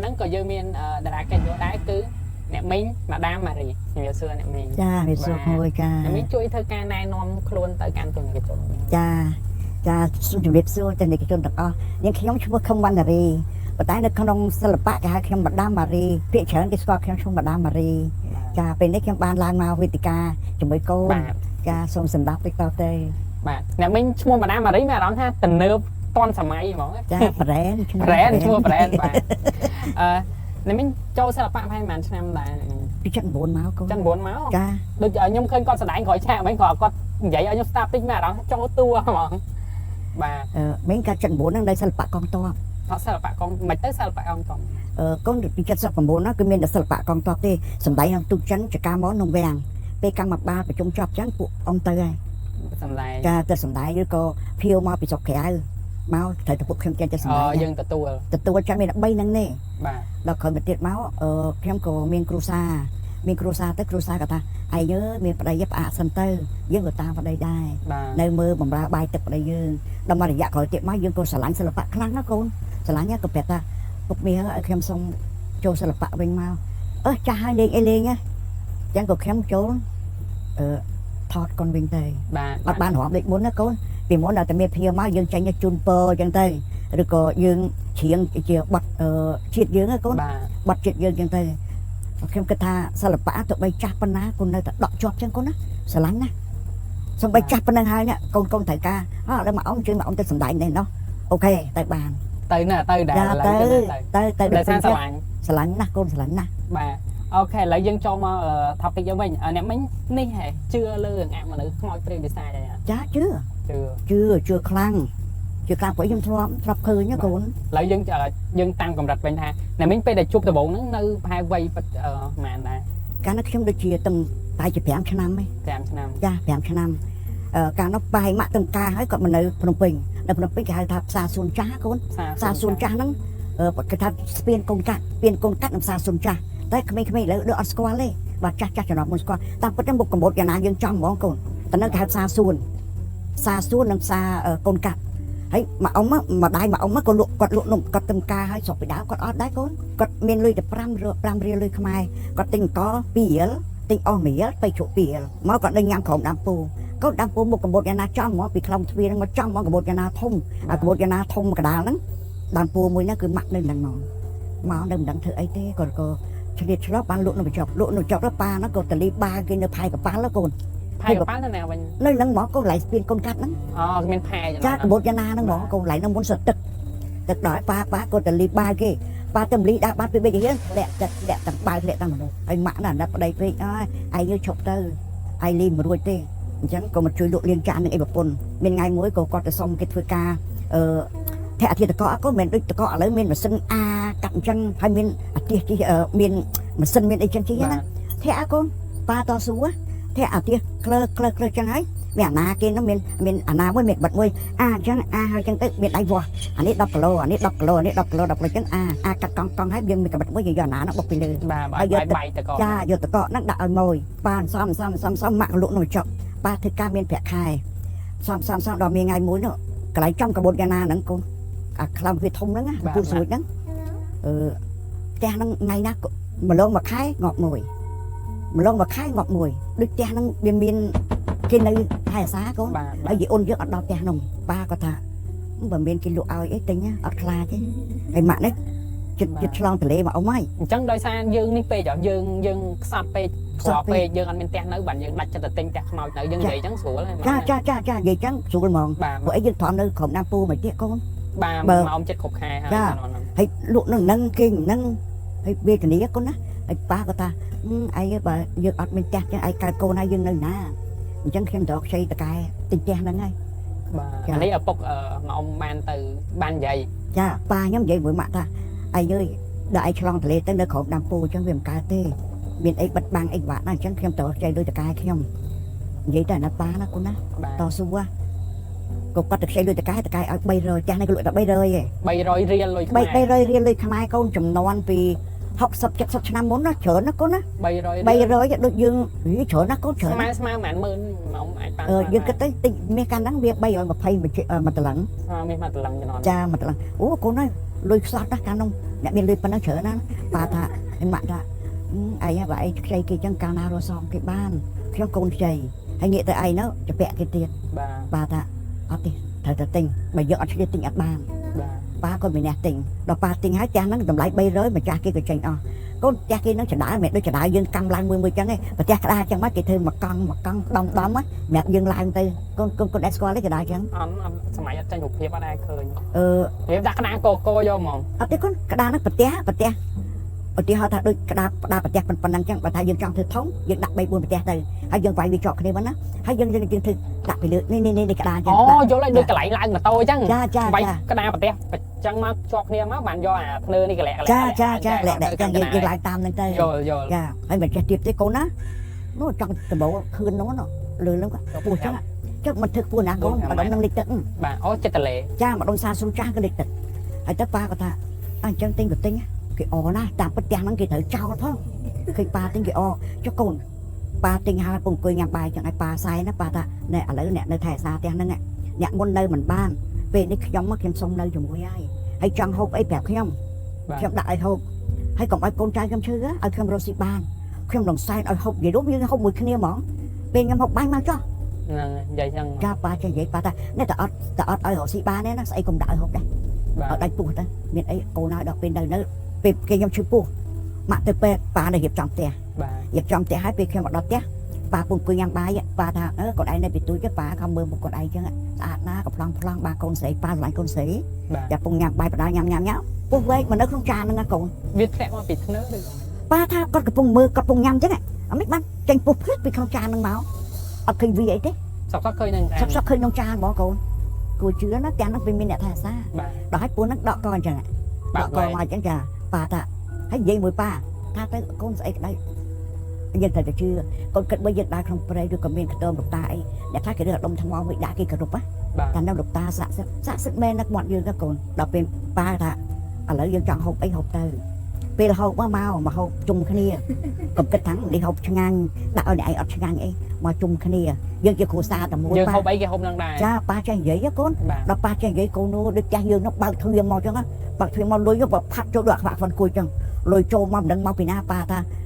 ហ្នឹងក៏យើងមានតារាកិត្តិយសដែរគឺអ្នកមីងម៉ាដាមម៉ារីជំរាបសួរអ្នកមីង ចាវាសួរក្មួយចា អ្នកមីងជួយធ្វើការណែនាំខ្លួនទៅកាន់ទស្សនិកជន ចាចាសូមជម្រាបសួរទស្សនិកជនទាំងអស់នាងខ្ញុំឈ្មោះខឹមវណ្ណារីប៉ុន្តែនៅក្នុងសិល្បៈគេហៅខ្ញុំម៉ាដាមម៉ារីភាគច្រើនគេស្គាល់ខ្ញុំឈ្មោះម៉ាដាមម៉ារីចាពេលនេះខ្ញុំបានឡើងមកវេទិកាជាមួយកូន បាទ ចាសូមសម្ដាប់តិចតទៅ បាទអ្នកមីងឈ្មោះម៉ាដាមម៉ារីមានអារម្មណ៍ថាទំនើបតន់សម័យហ្មង ចា brand ឈ្មោះ brand ឈ្មោះ brand បាទអឺអ្នកមីងចូលសិល្បៈប្រហែលប៉ុន្មានឆ្នាំដែរអ្នកមីង ពី79មកកូន ចឹង9មក ចា ដូចខ្ញុំឃើញគាត់ស្ដែងក្រោយឆាកមិញគាត់គាត់និយាយឲ្យខ្ញុំស្ដាប់តិចមានអារម្មណ៍ចូលតួហ្មងបាទ អឺមីងកា79ហ្នឹងនៅសិល្បៈកងទ័ព ថតសិល្បៈកងមិនទៅសិល្បៈកងកង អឺកូនពី79ណាគឺមានតែសិល្បៈកងទ័ពទេសម្ដែងក្នុងទូកចិនចកាមនងវាំងពេលកម្មបាលប្រជុំចប់ចឹងពួកអ៊ំទៅហើយ សម្ដែង ការទៅសម្ដែងឬក៏ភៀវមកពីស្រុកក្រៅមកត្រូវទៅពួកខ្ញុំចេញទៅសម្ អូ ដែង យើងទទួល ទទួលចាំមាន3ហ្នឹងទេ បាទ ដល់ក្រោយមកទៀតមកអឺខ្ញុំក៏មានគ្រួសារមានគ្រួសារទៅគ្រួសារក៏ថាឯងយើមានប្តីផ្អាកសិនទៅយើងក៏តាមប្តីដែរ បាទ នៅមើលបំរើបាយទឹកប្តីយើងដល់មករយៈក្រោយទៀតមកយើងក៏ស្រឡាញ់សិល្បៈខ្លាំងណាស់កូនស្រឡាញ់ណាស់ក៏ប្រាប់ថាពុកមាឲ្យខ្ញុំសុំចូលសិល្បៈវិញមកអឺចាស់ហើយលេងអីលេងណាអញ្ចឹងក៏ខ្ញុំចូលអឺថតកូនវិញទៅ បាទ អត់បានរាប់ដូចមុនណាកូនពីមុនដល់តែមានភៀមកយើងចេញទៅជូនពរអញ្ចឹងទៅឬក៏យើងច្រៀងជាបទអឺជាតិយើងណាកូន បាទ បទជាតិយើងអញ្ចឹងទៅខ្ញុំគិតថាសិល្បៈទោះបីចាស់ប៉ុណ្ណាកូននៅតែដកជាប់អញ្ចឹងកូនណាស្រឡាញ់ណាសំបីចាស់ប៉ុណ្ណឹងហើយណាកូនកូនត្រូវការអត់ដល់មកអ៊ំជួយមកអ៊ំទៅសំដែងនេះណោះOK ទៅបាន ទៅណាទៅដែរ ចា ឥឡូវ ទៅ ទៅ ទៅទៅ ដោយសារស្រឡាញ់ ស្រឡាញ់ណាស់កូនស្រឡាញ់ណាស់ បាទ OK ឥឡូវយើងចូលមក topic យើងវិញអ្នកមីងនេះហេជឿលើរឿងអមនុស្សខ្មោចព្រាយបិសាចអី ចាជឿ ជឿ ជឿជឿខ្លាំងជឿខ្លាំងព្រោះខ្ញុំធ្លាប់ធ្លាប់ឃើញណាកូន ឥឡូវយើងយើងតាំងកម្រិតវិញថាអ្នកមីងពេលដែលជួបដំបូងហ្នឹងនៅប្រហែលវ័យប្រហែលដែរ កាលនោះខ្ញុំដូចជាទំតែជា5ឆ្នាំឯង 5ឆ្នាំ ចា5ឆ្នាំអឺកាលនោះបាយម៉ាក់ទំការហើយគាត់មកនៅភ្នំពេញនៅភ្នំពេញគេហៅថាផ្សារសួនចាស់កូនផ្សារសួនចាស់ហ្នឹងអឺគេថាស្ពានកូនកាត់ស្ពានកូនកាត់និងផ្សារសួនចាស់តែក្មេងៗឥឡូវដូចអត់ស្គាល់ទេបាទចាស់ចាស់ចំណប់មុនស្គាល់តាមពិតទៅមុខកម្ពុជាយ៉ាងណាយើងចំហ្មងកូនតែនៅគេហៅផ្សារសួនផ្សារសួននិងផ្សារកូនកាត់ហើយមកអ៊ំម្ដាយមកអ៊ំក៏លក់គាត់លក់នំគាត់ទំការហើយស្រុកពីដើមគាត់អត់ដែរកូនគាត់មានលុយតែ5រៀលលុយខ្មែរគាត់ទិញអង្ករ2រៀលទិញអស់1រៀលទៅជ្រក់2រៀលមកគាត់នៅញ៉ាំក្រុមដាំពូកូនដាំពូមុខកម្ពុជាយ៉ាងណាចំហ្មងពីខ្លងទ្វារហ្នឹងមកចំហ្មងកម្ពុជាយ៉ាងណាធំអាកម្ពុជាយ៉ាងណាធំកដាលហ្នឹងដាំពូមួយហ្នឹងគឺម៉ាក់នៅហ្នឹងហ្មងមកនៅមិនដឹងធ្វើអីទេគាត់ក៏ឆ្លៀតឆ្លប់បានលក់នៅបញ្ចប់លក់នៅបញ្ចប់ទៅប៉ាហ្នឹងក៏តលីបាគេនៅផែកប៉ាល់កូន ផែកប៉ាល់ទៅណាវិញ នៅហ្នឹងហ្មងកូនកន្លែងស្ពានកូនកាត់ហ្នឹង អូមានផែ ចាកម្ពុជាយ៉ាងណាហ្នឹងហ្មងកូនកន្លែងហ្នឹងមុនសទឹកទឹកដល់ប៉ាប៉ាក៏តលីបាគេប៉ាទៅមលីដាក់បាត់ពីបិចរៀនលាក់ទឹកលាក់ទាំងបាវលាក់ទាំងមនុស្សហើយម៉ាក់ណាអាណិតប្តីពេកអើយឯងយើងឈប់ទៅឯងលីមិនរួចទេអញ្ចឹងក៏មកជួយលក់លៀងចាននឹងអីប្រពន្ធមានថ្ងៃមួយក៏គាត់ទៅសុំគេធ្វើការអឺធាក់អាទិតកក៏មិនដូចតកឥឡូវមានម៉ាស៊ីនអាកាត់អញ្ចឹងហើយមានអាទិជិះមានម៉ាស៊ីនមានអីចឹងជិះណាធាក់កូនប៉ាតស៊ូធាក់អាទិក្លើក្លើក្លើចឹងហើយមានអាណាគេនោះមានមានអាណាមួយមានបិទមួយអាអញ្ចឹងអាហើយអញ្ចឹងទៅមានដៃវាស់អានេះ10គីឡូអានេះ10គីឡូអានេះ10គីឡូ10គីឡូអញ្ចឹងអាអាកាត់កង់កង់ហើយយើងមានកបិតមួយយើងយកអាណានោះបុកពីលើ បាទបាយបាយតក ចាយកតកហ្នឹងដាក់ឲ្យម៉ួយប៉ាសំសំសំសំម៉ាក់លក់នោះចុកប៉ាធ្វើការមានប្រាក់ខែសំសំសំដល់មានថ្ងៃមួយនោះកន្លែងចំកបូតយ៉ាងណាហ្នឹងកូនអាខ្លាំងវាធំហ្នឹងណាពូស្រួចហ្នឹងអឺផ្ទះហ្នឹងថ្ងៃណាម្លងមួយខែងាប់មួយម្លងមួយខែងាប់មួយដូចផ្ទះហ្នឹងវាមានគេនៅថែអាសាកូន បាទ ហើយយីអូនយើងអត់ដល់ផ្ទះនោះប៉ាគាត់ថាបើមានគេលក់ឲ្យអីទិញអត់ខ្លាចទេហើយម៉ាក់នេះចិត្តចិត្តឆ្លងទលេមកអ៊ំហើយ អញ្ចឹងដោយសារយើងនេះពេកយើងយើងខ្សត់ពេក ក្រ ខ្សត់ពេក ពេកយើងអត់មានផ្ទះនៅបានយើងដាច់ចិត្តទៅទិញផ្ទះខ្មោចនៅយើងនិយាយអញ្ចឹងស្រួលហើយ ចាចាចាចានិយាយចឹងស្រួលហ្មង បាទ ព្រោះអីយើងត្រង់នៅក្រុមណាពូមកទៀតកូន បាទ បើ មកអ៊ំចិត្តគ្រប់ខែហើយ ចា ហើយលក់នឹងនឹងគេនឹងហើយវេទនាកូនណាហើយប៉ាគាត់ថាឯងបើយើងអត់មានផ្ទះចឹងឯងកើតកូនហើយយើងនៅណាអញ្ចឹងខ្ញុំត្រូវខ្ចីតកែទិញផ្ទះហ្នឹងហើយ បាទអានេះឪពុកមកអ៊ំបានទៅបាននិយាយ ចាប៉ាខ្ញុំនិយាយមួយម៉ាក់ថាឯងអើយដល់ឯងឆ្លងទលេទៅនៅក្រុមដាំពូអញ្ចឹងវាមិនកើតទេមានអីបិទបាំងអីបាក់ណាអញ្ចឹងខ្ញុំត្រូវខ្ចីលុយតកែខ្ញុំនិយាយតែអាណិតប៉ាណាកូនណា បាទ តស៊ូក៏គាត់ទៅខ្ចីលុយតកែតកែឲ្យ300ផ្ទះនេះក៏លក់តែ300ឯង 300រៀលលុយខ្មែរ 300រៀលលុយខ្មែរកូនចំនួនពី60 70ឆ្នាំមុនណាច្រើនណាកូនណា 300រៀល 300ដូចយើងហីច្រើនណាកូនច្រើន ស្មើស្មើប្រហែលម៉ឺនមកអ៊ំអាចបាន អឺយើងគិតទៅតិចមាសកាលហ្នឹងវា320មួយតម្លឹង ស្មើមាសមួយតម្លឹងចំណន់ ចាមួយតម្លឹងអូកូនអើយ លុយខ្សត់ណាកាលនោះអ្នកមានលុយប៉ុណ្ណឹងច្រើនណាស់ប៉ាថាឯម៉ាក់ថាឯងបើឯងខ្ចីគេចឹងកាលណារស់សងគេបានខ្ញុំកូនខ្ចីហើយងាកទៅឯងនោះจะពាក់គេទៀត បាទ ប៉ាថាអត់ទេត្រូវតែទិញបើយើងអត់ឆ្លៀតទិញអត់បាន បាទ ប៉ាគាត់មានអ្នកទិញដល់ប៉ាទិញហើយផ្ទះហ្នឹងតម្លៃ300ម្ចាស់គេក៏ចេញអស់កូនផ្ទះគេហ្នឹងចដើមិនដូចចដើយើងកម្មឡើងមួយមួយចឹងឯងផ្ទះក្តារចឹងមកគេធ្វើមកកង់មកកង់ដំដំហ្នឹងសម្រាប់យើងឡើងទៅកូនកូនកូនដែលស្គាល់ទេចដើចឹង អត់អត់សម័យអត់ចាញ់រូបភាពអត់ដែរឃើញ អឺ រៀបដាក់ក្តារកកយកហ្មង អត់ទេកូនក្តារហ្នឹងផ្ទះផ្ទះឧទាហរណ៍ថាដូចក្តារក្តារផ្ទះប៉ុណ្ណឹងចឹងបើថាយើងចង់ធ្វើធំយើងដាក់3 4ផ្ទះទៅហើយយើងវាយវាជាប់គ្នាហ្នឹងណាហើយយើងយើងធ្វើដាក់ពីលើនេះនេះនេះក្តារចឹង អូយល់ហើយដូចកន្លែងឡើងម៉ូតូអញ្ចឹង ចាចា វាយ ចា ក្តារប្រទេសអញ្ចឹងមកជាប់គ្នាមកបានយកអាធ្នើនេះកលាក់កលាក់ ចាចាចាលាក់ដាក់ចឹងយើងយើងឡើងតាមហ្នឹងទៅ យល់យល់ ចាហើយមិនចេះទៀតទេកូនណានោះចង់ដំបូលខឿននោះណលើហ្នឹងពោះចឹងចុះមិនធ្វើខ្ពស់ណាកូនម្ដុំនឹងលិចទឹក បាទអូចិត្តតលេ ចាម្ដុំសាស៊ូចាស់ក៏លិចទឹកហើយទៅប៉ាគាត់ថាអញ្ចឹងទិញក៏ទិញគេអណាតាមពិតផ្ទះហ្នឹងគេត្រូវចោលផងឃើញប៉ាទិញគេអចុះកូនប៉ាទិញហើយពងអង្គុយញ៉ាំបាយចឹងឲ្យប៉ាសែណាប៉ាថាណែឥឡូវអ្នកនៅថែសាផ្ទះហ្នឹងអ្នកមុននៅមិនបានពេលនេះខ្ញុំមកខ្ញុំសុំនៅជាមួយហើយហើយចង់ហូបអីប្រាប់ខ្ញុំ បាទ ខ្ញុំដាក់ឲ្យហូបហើយកុំឲ្យកូនចៅខ្ញុំឈឺឲ្យខ្ញុំរកស៊ីបានខ្ញុំលងសែនឲ្យហូបនិយាយរួមយើងហូបមួយគ្នាហ្មងពេលខ្ញុំហូបបាយមកចុះ ហ្នឹងនិយាយចឹង ចាប៉ាចេះនិយាយប៉ាថានេះតែអត់តែអត់ឲ្យរកស៊ីបានទេណាស្អីកុំដាក់ឲ្យហូបដែរ បាទ ឲ្យដាច់ពោះទៅមានអីកូនហើយដល់ពេលនៅនៅពេលគេខ្ញុំឈឺពោះម៉ាក់ទៅពេទ្យប៉ានៅរៀបចំផ្ទះ បាទ រៀបចំផ្ទះហើយពេលខ្ញុំមកដល់ផ្ទះប៉ាពុំអង្គុយញ៉ាំបាយប៉ាថាអឺកូនឯងនៅពីទូចប៉ាខំមើលមុខកូនឯងចឹងស្អាតណាស់កំប្លង់ប្លង់បាកូនស្រីប៉ាស្រឡាញ់កូនស្រី បាទ ចាពុំញ៉ាំបាយបដាញ៉ាំញ៉ាំញ៉ាំពោះវែកមកនៅក្នុងចានហ្នឹងណាកូន វាធ្លាក់មកពីធ្នើឬ ប៉ាថាគាត់កំពុងមើលគាត់កំពុងញ៉ាំអញ្ចឹងអត់មិនបានចេញពុះភ្លឹកពីក្នុងចានហ្នឹងមកអត់ឃើញវាអីទេ សក់សក់ឃើញនឹង សុកសុកឃើញក្នុងចានហ្មងកូនគួរជឿណាទាំងហ្នឹងវាមានអ្នកថែអាសា បាទ ដល់ឲ្យពូហ្នឹងដកកអញ្ចឹង បាទ ដកកមកអញ្ចឹងចាប៉ាថាហើយនិយាយមួយប៉ាថាទៅកូនស្អីក្តីយើងត្រូវតែជឿកូនគិតបើយើងដើរក្នុងព្រៃឬក៏មានខ្ទមលោកតាអីអ្នកខ្លះគេរើសដុំថ្មមួយដាក់គេគោរពណា បាទ តែនៅលោកតាស័ក្តិសិទ្ធស័ក្តិសិទ្ធមែនណាស់មាត់យើងណាកូនដល់ពេលប៉ាថាឥឡូវយើងចង់ហូបអីហូបទៅពេលហូបមកមកហូបជុំគ្នាកុំគិតថានេះហូបឆ្ងាញ់ដាក់ឲ្យអ្នកឯងអត់ឆ្ងាញ់អីមកជុំគ្នាយើងជាគ្រួសារតែមួយ យើង ប៉ា ហូបអីគេហូបនឹងដែរ ចាប៉ាចេះនិយាយហ៎កូន បាទ ដល់ប៉ាចេះនិយាយកូននោះដូចផ្ទះយើងនោះបើកទ្វារមកចឹងណាបើកទ្វារមកលុយបើផាត់ចូលដូចអាខ្វាក់ហ្វិនគួយចឹងលុយចូលមកមិនដឹងមកពីណាប៉ាថ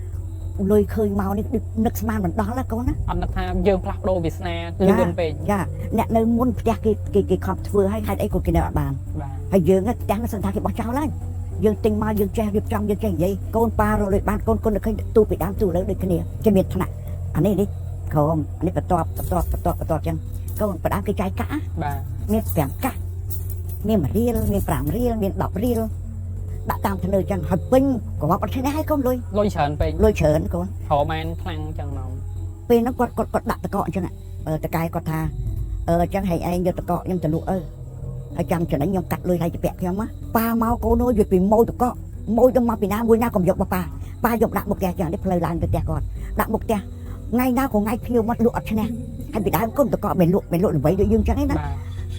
ាលុយឃើញមកនេះដូចនឹកស្មានមិនដល់ណាកូនណា អត់នឹកថាយើងផ្លាស់ប្ដូរវាសនាលឿនពេក ចាអ្នកនៅមុនផ្ទះគេគេគេខំធ្វើឲ្យហេតុអីក៏គេនៅអត់បាន បាទ ហើយយើងផ្ទះនោះសន្តាគេបោះចោលហើយយើងទិញមកយើងចេះរៀបចំយើងចេះនិយាយកូនប៉ារកលុយបានកូនកូននៅឃើញទូពីដើមទូលើដូចគ្នាគេមានថ្នាក់អានេះនេះក្រមអានេះបន្ទាប់បន្ទាប់បន្ទាប់បន្ទាប់ចឹងកូនបដើមគេចាយកាក់ បាទ មាន5កាក់មាន1រៀលមាន5រៀលមាន10រៀលដាក់តាមធ្នើចឹងហើយពេញក្របអត់ឈ្នះហើយកូនលុយ លុយច្រើនពេក លុយច្រើនកូន រកបានខ្លាំងចឹងមក ពេលហ្នឹងគាត់គាត់គាត់ដាក់តកអញ្ចឹងតកែគាត់ថាអឺអញ្ចឹងហែងឯងយកតកខ្ញុំទៅលក់អើហើយចាំចំណេញខ្ញុំកាត់លុយឲ្យជពាក់ខ្ញុំណាប៉ាមកកូនអើយវាពីម៉ូយតកម៉ូយទៅមកពីណាមួយណាកុំយកមកប៉ាប៉ាយកដាក់មុខផ្ទះចឹងនេះផ្លូវឡើងទៅផ្ទះគាត់ដាក់មុខផ្ទះថ្ងៃណាក៏ថ្ងៃភ្ញៀវមកលក់អត់ឈ្នះហើយពីដើមកូនតកមិនលក់មិនលក់ល្បីដូចយើងចឹងឯណា បាទ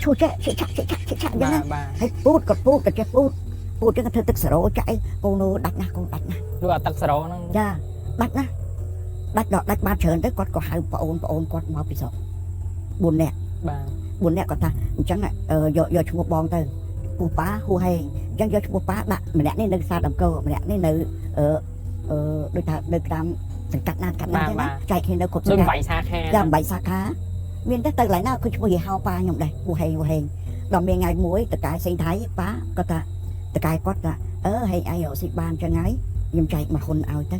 ឈូចេះឆិឆាក់ឆិឆាក់ឆិឆាក់ចឹងណា បាទបាទ ហើយពូតក៏ពូតក៏ចេះពូតពូតចឹងក៏ធ្វើទឹកសារ៉ូចាក់អីកូនអើយដាច់ណាស់កូនដាច់ណាស់ លក់អាទឹកសារ៉ូហ្នឹង ចាដាច់ណាស់ដាច់ដល់ដាច់បានច្រើនទៅគាត់ក៏ហៅប្អូនប្អូនគាត់មកពីស្រុក4នាក់ បាទ 4នាក់គាត់ថាអញ្ចឹងយកយកឈ្មោះបងទៅពូប៉ាហួហេងអញ្ចឹងយកឈ្មោះប៉ាដាក់ម្នាក់នេះនៅសាដំកោម្នាក់នេះនៅអឺអឺដូចថានៅតាមសង្កាត់ណាកាត់ណាចឹងណាចែកគ្នានៅគ្រប់ស ដូច ង្កាត់ 8សាខា ចា8សាខាមានតែទៅកន្លែងណាគឺឈ្មោះយីហោប៉ាខ្ញុំដែរហួហេងហួហេងដល់មានថ្ងៃមួយតកែសេងថៃប៉ាគាត់ថាតកែគាត់ថាអឺហេងឯងរកស៊ីបានចឹងហើយខ្ញុំចែកមកហ៊ុនឲ្យទៅ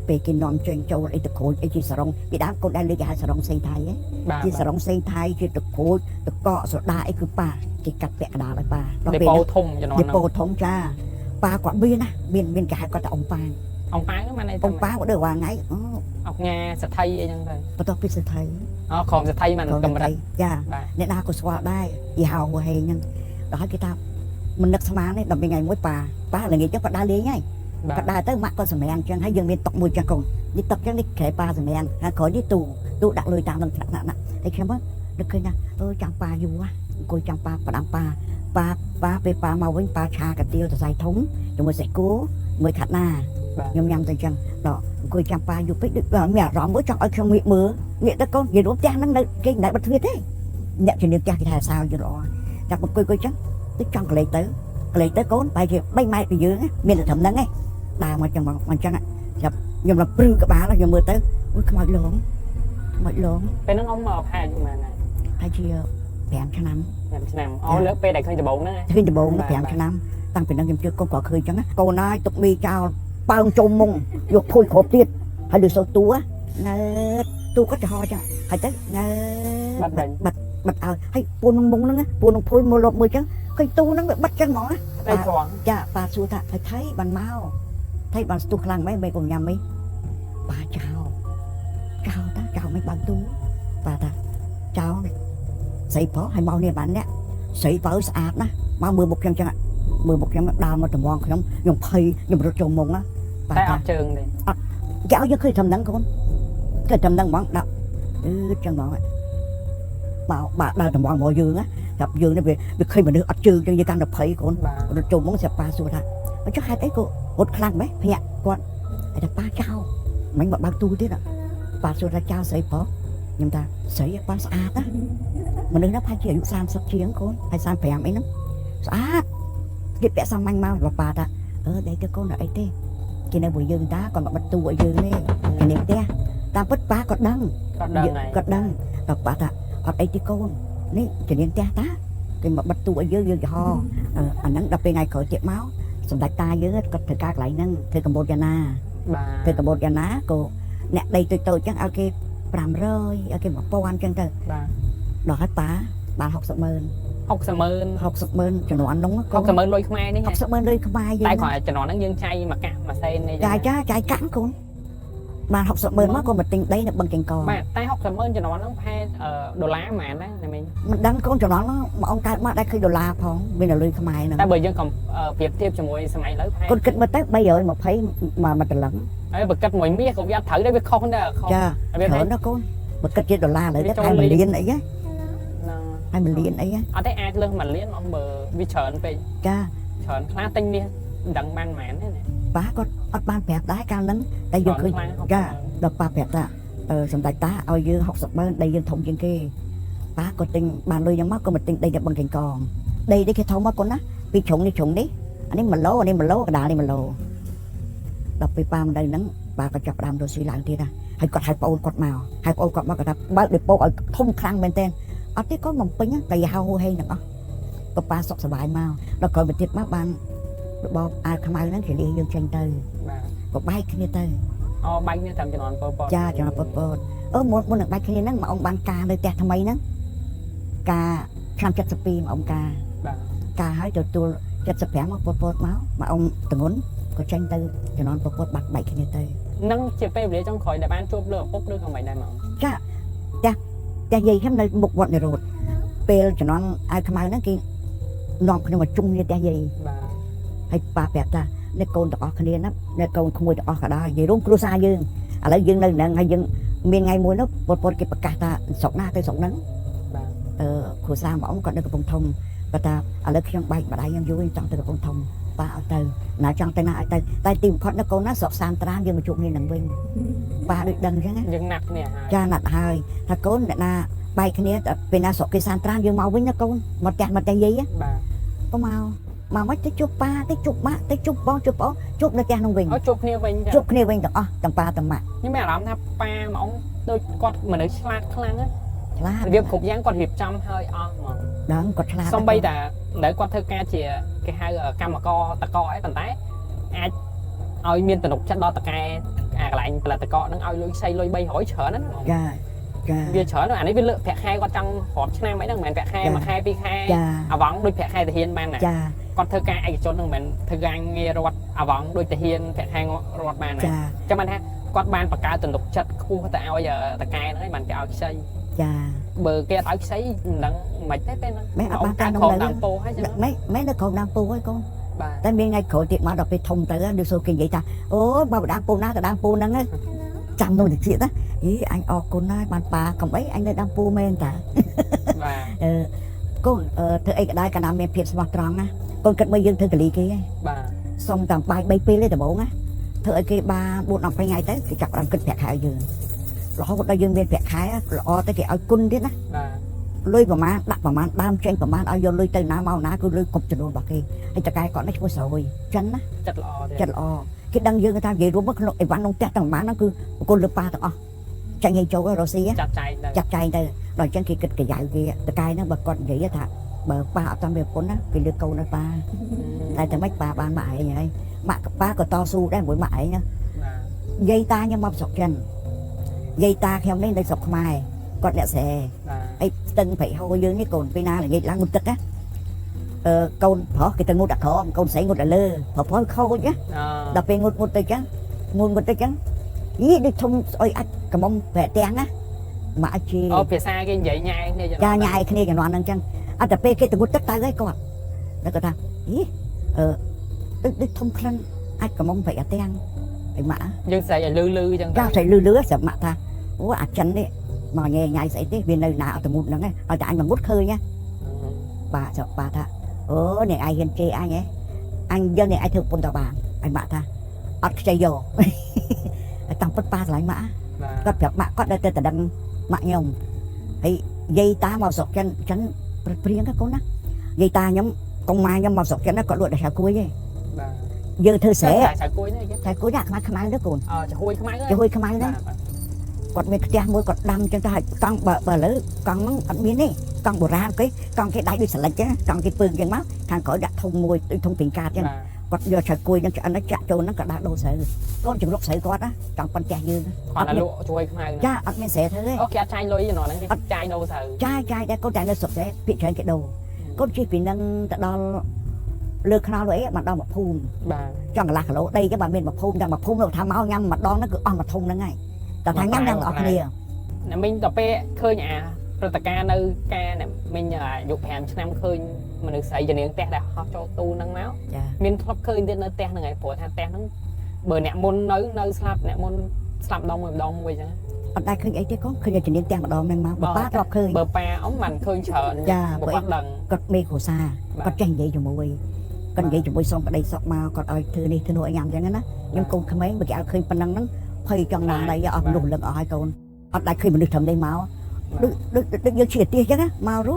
ពេលគេនាំចេញចូលអីតក្រូចអីជាសរងពីដើមកូនដែរលើកគេហៅសរងសេងថៃហ៎ បាទ ជាសរងសេងថៃជាតក្រូចតកកសូដាអីគឺប៉ាគេកាត់ពាក់កណ្ដាលឲ្យប៉ាដល់ ដេ ពេល ប៉ូធំជំនាន់ ដេ ហ្នឹង ប៉ូធំចាប៉ាគាត់មានណាមានមានគេហៅគាត់ថាអង្គប៉ាង អង្គប៉ាងហ្នឹងបានអី អង្គប៉ាងគាត់ដូចរាល់ថ្ងៃអូ អង្គញាសថៃអីចឹងទៅ បន្ទាប់ពីសេដ្ឋី អូក្រុមសថៃបានកម្រិត ចា បាទ អ្នកណាក៏ស្គាល់ដែរយីហោហេងហ្នឹងដល់ហើយគេថាមិននឹកស្មានទេដល់មានថ្ងៃមួយប៉ាប៉ាល្ងាចចឹងគាត់ដើរលេងហើយ បាទ គាត់ដើរទៅម៉ាក់គាត់សម្រាំងចឹងហើយយើងមានតុកមួយចឹងកូននេះតុកចឹងនេះក្រែប៉ាសម្រាំងហើយក្រោយនេះទូទូដាក់លុយតាមនឹងថ្នាក់ថ្នាក់ណាហើយខ្ញុំនឹកឃើញថាអឺចាំប៉ាយូរអង្គុយចាំប៉ាផ្ដាំប៉ាប៉ាប៉ាពេលប៉ាមកវិញប៉ាឆាកាទៀវសរសៃធំជាមួយសាច់គោមួយខាត់ណាខ្ញុំញ៉ាំទៅចឹងដល់អង្គុយចាំប៉ាយូរពេកដូចមានអារម្មណ៍មួយចង់ឲ្យខ្ញុំងាកមើលងាកទៅកូននិយាយរួមផ្ទះហ្នឹងនៅគេមិនដែលបិទទ្វារទេអ្នកជំនាញផ្ទះគេថាសៅយល់ល្អចាប់អង្គុយអង្គុយចឹងទៅចង់កលេចទៅ ក្លែកទៅកូនបែរជា3ម៉ែត្រពីយើងមានតែត្រឹមហ្នឹងឯងដើរមកចឹងមកអញ្ចឹងចាប់ខ្ញុំដល់ព្រឺក្បាលខ្ញុំមើលទៅអូយខ្មោចលងខ្មោចលង ពេលហ្នឹងអ៊ំមកផែយូរម៉ានដែរ ហើយជា5ឆ្នាំ 5ឆ្នាំអូលើកពេលដែលឃើញដំបូងហ្នឹង ឃើញដំបូង5ឆ្នាំតាំងពីហ្នឹងខ្ញុំជឿកូនក៏ឃើញចឹងណាកូនហើយទុកមីចោលប៉ើងចូលមុងយកភួយគ្រប់ទៀតហើយលឺសូរតួងើតួគាត់ចំហចឹងហើយទៅងើ បាត់វិញ បាត់បាត់ឲ្យហើយពូននឹងមុងហ្នឹងពូននឹងភួយមកលបមើលចឹងឃើញទូហ្នឹងវាបិទចឹងហ្មងណា តែត្រង់ ចាប៉ាសួរថាហើយថៃបានមកថៃបានស្ទុះខ្លាំងម៉េចម៉េចកុំញ៉ាំអីប៉ាចោលចោលតាចោលមិនបើកទូប៉ាថាចោលស្រីប្រុសហើយមកនេះបានអ្នកស្រីបើស្អាតណាស់មកមើលមុខខ្ញុំចឹងមើលមុខខ្ញុំដើរមកតម្ងខ្ញុំខ្ញុំភ័យខ្ញុំរត់ចូលមុងណាប៉ា តែអ ថា ត់ជើងទេ គេឲ្យយើងឃើញត្រឹមហ្នឹងកូនឃើញត្រឹមហ្នឹងហ្មងដាក់អឺចឹងហ្មងបើបើដើរតម្ងមកយើងណាចាប់យើងនេះវាឃើញមនុស្សអត់ជើងចឹងយើងកាន់តែភ័យកូន បាទ រត់ចូលមកស្រាប់ប៉ាសួរថាអញ្ចឹងហេតុអីក៏រត់ខ្លាំងម៉េះភ្ញាក់គាត់ហើយថាប៉ាចោលមិញមកបើកទូទៀតប៉ាសួរថាចោលស្រីប្រុសខ្ញុំថាស្រីប៉ាស្អាតណាមនុស្សណាប្រហែលជាអាយុ30ជាងកូនហើយ35អីហ្នឹងស្អាតគេពាក់សាមញ្ញមកប៉ាថាអឺដេកទៅកូនអីទេគេនៅមួយយើងតាគាត់មកបិទទូឲ្យយើងទេគេនេះផ្ទះតាមពិតប៉ាគាត់ដឹង គាត់ដឹងហើយ គាត់ដឹងដល់ប៉ាថាអត់អីទេកូននេះជំនាញផ្ទះតាគេមកបិទទូឲ្យយើងយើងចំហអាហ្នឹងដល់ពេលថ្ងៃក្រោយទៀតមកសម្ដេចតាយើងគាត់ធ្វើការកន្លែងហ្នឹងធ្វើកម្ពុជាណា បាទ ធ្វើកម្ពុជាណាក៏អ្នកដីតូចៗចឹងឲ្យគេ500ឲ្យគេ1000ចឹងទៅ បាទ ដល់ហើយប៉ាបាន60ម៉ឺន 60ម៉ឺន 60ម៉ឺនជំនាន់នោះកូន 60ម៉ឺនលុយខ្មែរនេះ 60ម៉ឺនលុយខ្មែរយើង តែគ្រាន់តែជំនាន់ហ្នឹងយើងចាយមួយកាក់មួយសេននេះ ចាយចាចាយកាក់កូនបាន60ម៉ឺនមកក៏មកទិញដីនៅបឹងកេងកង បាទតែ60ម៉ឺនជំនាន់ហ្នឹងផែដុល្លារប៉ុន្មានដែរណាមីង មិនដឹងកូនជំនាន់ហ្នឹងមកអង្គកើតមកដែរឃើញដុល្លារផងមានតែលុយខ្មែរហ្នឹង តែបើយើងកំប្រៀបធៀបជាមួយសម័យឥឡូវផែ កូនគិតមើលទៅ320មកតម្លឹង ហើយបើគិតមួយមាសក៏វាអត់ត្រូវដែរវាខុសដែរខុស ចា វា ច្រើនណាស់កូនបើគិតជាដុល្លារឥឡូវទៅហើយ1លានអីហ៎ហើយ1លានអីហ៎ អត់ទេអាចលើស1លានមកបើវាច្រើនពេក ចា ច្រើនខ្លះទិញមាសមិនដឹងបានប៉ុន្មានទេណា ប៉ាគាត់អត់បានប្រាប់ដែរកាលហ្នឹងតែយើងឃើញចាដល់ប៉ាប្រាប់ថាអឺសម្ដេចតាឲ្យយើង60ម៉ឺនដីយើងធំជាងគេប៉ាគាត់ទិញបានលុយហ្នឹងមកក៏មកទិញដីនៅបឹងកេងកងដីនេះគេធំមកកូនណាពីជ្រុងនេះជ្រុងនេះអានេះ1ឡូអានេះ1ឡូកដាលនេះ1ឡូដល់ពេលប៉ាមិនដឹងហ្នឹងប៉ាក៏ចាប់ផ្ដើមរកស៊ីឡើងទៀតណាហើយគាត់ហៅប្អូនគាត់មកហៅប្អូនគាត់មកគាត់ថាបើកដេប៉ូឲ្យធំខ្លាំងមែនទែនអត់ទេកូនបំពេញតែហៅហូហេងទាំងអស់ក៏ប៉ាសុខសប្បាយមកដល់ក្រោយមកទៀតមកបានរបបអាវខ្មៅហ្នឹងគេលាយើងចេញទៅ បាទ ក៏បែកគ្នាទៅ អូបែកនេះតាមជំនាន់ប៉ុលពត ចាចំពតពតអឺមុនមុននឹងបែកគ្នាហ្នឹងមកអង្គបានការនៅផ្ទះថ្មីហ្នឹងការឆ្នាំ72មកអង្គការ បាទ ការឲ្យទទួល75មកពតពតមកមកអង្គតងុនក៏ចេញទៅជំនាន់ពតពតបាត់បែកគ្នាទៅ នឹងជាពេលវេលាចុងក្រោយដែលបានជួបលើឪពុកឬក៏មិនដែរមក ចាផ្ទះផ្ទះយាយខ្ញុំនៅមុខវត្តនិរោធពេលជំនាន់អាវខ្មៅហ្នឹងគេនាំខ្ញុំមកជុំគ្នាផ្ទះយាយ បាទ ហើយប៉ាប្រាប់ថាអ្នកកូនទាំងអស់គ្នាណាអ្នកកូនក្មួយទាំងអស់ក៏ដោយនិយាយរួមគ្រួសារយើងឥឡូវយើងនៅហ្នឹងហើយយើងមានថ្ងៃមួយនោះពតពតគេប្រកាសថាស្រុកណាទៅស្រុកហ្នឹង បាទ អឺគ្រួសារមួយអង្គគាត់នៅកំពង់ធំគាត់ថាឥឡូវខ្ញុំបែកម្ដាយខ្ញុំយូរខ្ញុំចង់ទៅកំពង់ធំប៉ាឲ្យទៅណាចង់ទៅណាឲ្យទៅតែទីបំផុតណាកូនណាស្រុកសានត្រានយើងមកជួបគ្នានឹងវិញប៉ាដូចដឹងអញ្ចឹងណា យើងណាត់គ្នាហើយ ចាណាត់ហើយថាកូនអ្នកណាបែកគ្នាតែពេលណាស្រុកគេសានត្រានយើងមកវិញណាកូនមកផ្ទះមកផ្ទះយាយណា បាទ ក៏មកមកមកទៅជួបប៉ាទៅជួបម៉ាក់ទៅជួបបងជួបប្អូនជួបនៅផ្ទះនោះវិញ អូជួបគ្នាវិញចា ជួបគ្នាវិញទាំងអស់ទាំងប៉ាទាំងម៉ាក់ ខ្ញុំមានអារម្មណ៍ថាប៉ាមួយអង្គដូចគាត់មនុស្សឆ្លាតខ្លាំងណា ឆ្លាត របៀបគ្រប់យ៉ាងគាត់រៀបចំហើយអស់ហ្មង ដឹងគាត់ឆ្លាត សំបីតាដែលគាត់ធ្វើការជាគេហៅកម្មករតកអីប៉ុន្តែអាចឲ្យមានទំនុកចិត្តដល់តកែអាកន្លែងផលិតកហ្នឹងឲ្យលុយខ្ចីលុយ300ច្រើនណាស់ហ្មង ចាចា វាច្រើនអានេះវាលើកប្រាក់ខែគាត់ចង់រាប់ឆ្នាំអីហ្នឹងមិនមែនប្រាក់ខែមួយខែពីរខែ ចា អាវ៉ង់ដូចប្រាក់ខែទាហានបានណា ចា គាត់ធ្វើការឯកជនហ្នឹងមិនមែនធ្វើការងាររដ្ឋអាវ៉ង់ដូចទាហានប្រាក់ខែរដ្ឋបានណា ចា ចាំបានថាគាត់បានបង្កើតទំនុកចិត្តខ្ពស់ទៅឲ្យតកែហ្នឹងឯងបានគេឲ្យខ្ចី ចា បើគេអត់ឲ្យខ្ចីមិនដឹងមិនទេពេលហ្នឹង ម៉ែអត់បានតាម ក្រោម នៅ តាមពោហើយចឹង ម៉ែម៉ែនៅក្រុមដើមពូហើយកូន បាទ តែមានថ្ងៃក្រោយទៀតមកដល់ពេលធំទៅដូចសូគេនិយាយថាអូបើដើមពូណាទៅដើមពូហ្នឹងចាំនោះតិចណាអីអញអរគុណហើយបានប៉ាកំអីអញនៅដើមពូមែនតា បាទ អឺកូនធ្វើអីក៏ដោយកាលណាមានភាពស្មោះត្រង់ណាកូនគិតមើលយើងធ្វើកលីគេហ៎ បាទ សុំតាមបាយ3ពេលទេដំបូងណាធ្វើឲ្យគេបាន4 10ថ្ងៃទៅគេចាប់ដើមគិតប្រាក់ខែយើងរហូតដល់យើងមានប្រាក់ខែល្អទៅគេឲ្យគុណទៀតណា បាទ លុយប្រមាណដាក់ប្រមាណដើមចេញប្រមាណឲ្យយកលុយទៅណាមកណាគឺលុយគ្រប់ចំនួនរបស់គេហើយតកែគាត់នេះឈ្មោះស្រួយចិនណា ចិត្តល្អទៀត ចិត្តល្អគេដឹងយើងថានិយាយរួមមកក្នុងអីវ៉ាន់ក្នុងផ្ទះទាំងប្រមាណហ្នឹងគឺប្រគល់លើប៉ាទាំងអស់ចាញ់ឲ្យចូលរស់ស៊ី ចាត់ចែងទៅ ចាត់ចែងទៅដល់អញ្ចឹងគេគិតកាយ៉ៅគេតកែហ្នឹងបើគាត់និយាយថាបើប៉ាអត់តាមវាប្រពន្ធណាគេលើកូនឲ្យប៉ាតែតែមិនប៉ាបានម៉ាក់ឯងហើយម៉ាក់ប៉ាក៏តស៊ូដែរមួយម៉ាក់ឯងណា បាទ យាយតាខ្ញុំមកស្រុកចិនយាយតាខ្ញុំនេះនៅស្រុកខ្មែរគាត់អ្នកស្រែ បាទ អីស្ទឹងព្រៃហូរយើងនេះកូនពីណាល្ងាចឡើងងូតទឹកណាអឺកូនប្រុសគេទៅងូតអាក្រមកូនស្រីងូតអាលើប្រុសប្រុសខូចណា អ ដល់ពេលងូតងូតទៅចឹងងូតងូតទៅចឹងយីដូចធំស្អុយអាចកំមុំប្រែទាំងណាម៉ាក់ជា អូភាសាគេនិយាយញ៉ែគ្នាចឹង ចាញ៉ាយគ្នាជំនាន់ហ្នឹងចឹងអត់តែពេលគេទៅងូតទឹកទៅហើយគាត់แล้วគាត់ថាយីអឺដូចដូចធំក្លិនអាចកំមុំប្រែអាទាំងអីម៉ាក់ យើងស្រែកឲ្យលឺលឺចឹង ចាស្រីលឺលឺស្រាប់ម៉ាក់ថាអូអាចិននេះមកញ៉ៃញ៉ៃស្អីទេវានៅណាអត់ទៅងូតហ្នឹងឯងឲ្យតែអញមកងូតឃើញណា បាស្រុកបាថាអូនេះឯងហ៊ានជេរអញហ៎អញយើងនេះឯងធ្វើពុនតបានអញម៉ាក់ថាអត់ខ្ចីយក តាំងពិតប៉ាស្រឡាញ់ម៉ាក់ បាទ គាត់ប្រាប់ម៉ាក់គាត់ដល់ទៅតដឹងម៉ាក់ខ្ញុំហើយយាយតាមកស្រុកចិនចិនព្រឹកព្រៀងកូនណាយាយតាខ្ញុំកុំម៉ាខ្ញុំមកស្រុកចិនណាគាត់លក់តែឆៅគួយទេ បាទ យើងធ្វើស្រែ ចៅគួយនេះគេ ឆៅគួយណាខ្មៅខ្មៅទៅកូន អចាហួយខ្មៅ ឆៅគួយខ្មៅណាគាត់មានផ្ទះមួយគាត់ដាំចឹងទៅហើយកង់បើបើលើកង់ហ្នឹងអត់មានទេកង់បុរាណគេកង់គេដៃដូចសលិចចឹងកង់គេពើងចឹងមកខាងក្រោយដាក់ធុងមួយដូចធុងពីងកាតចឹង បាទ គាត់យកឆៅគួយនឹងឆ្អិនចាក់ចូលហ្នឹងក៏ដាក់ដូរស្រូវកូនជំរុកស្រូវគាត់ណាចង់ប៉ុនផ្ទះយើង គាត់លក់ជួយខ្មៅ ចាអត់មានស្រែធ្វើទេ អូគេអត់ចាយលុយជំនាន់ហ្នឹងគេចាយដូរស្រូវ ចាយចាយដែរកូនតែនៅស្រុកស្រែភាគច្រើនគេដូរកូនជិះពីនឹងទៅដល់លើខ្នល់លើអីមកដល់មួយភូមិ បាទ ចង់កន្លះគីឡូដីចឹងបាទមានមួយភូមិតែមួយភូមិលោកថាមកញ៉ាំម្ដងហ្នឹងគឺអស់មួយធុងហ្នឹងហើយតែថាញ៉ាំញ៉ាំទាំងអស់គ្នា អ្នកមីងដល់ពេលឃើញអាព្រឹត្តិការណ៍នៅការអ្នកមីងអាយុ5ឆ្នាំឃើញមនុស្សស្រីជំនាញផ្ទះដែលហោះចូលទូហ្នឹងមក ចា មានធ្លាប់ឃើញទៀតនៅផ្ទះហ្នឹងឯងព្រោះថាផ្ទះហ្នឹងបើអ្នកមុននៅនៅស្លាប់អ្នកមុនស្លាប់ដងមួយម្ដងមួយអញ្ចឹង អត់ដែរឃើញអីទេកូនឃើញតែជំនាញផ្ទះម្ដងហ្នឹងមកបើប៉ាធ្លាប់ឃើញ បើប៉ាអ៊ំមិនឃើញច្រើន ចា បើគាត់ដឹង គាត់មេគ្រួសារគាត់ចេះនិយាយជាមួយគាត់និយាយជាមួយសុំប្តីសុកមកគាត់ឲ្យធ្វើនេះធ្វើនោះឲ្យញ៉ាំចឹងណាខ្ញុំកូនក្មេងបើគេឲ្យឃើញប៉ុណ្ណឹងហ្នឹងភ័យចង់ណាស់ដីអស់មនុស្សលឹងអស់ហើយកូនអត់ដែរឃើញមនុស្សត្រឹមនេះមកដូចដូចដូចយើងជាទៀសចឹងណាមករ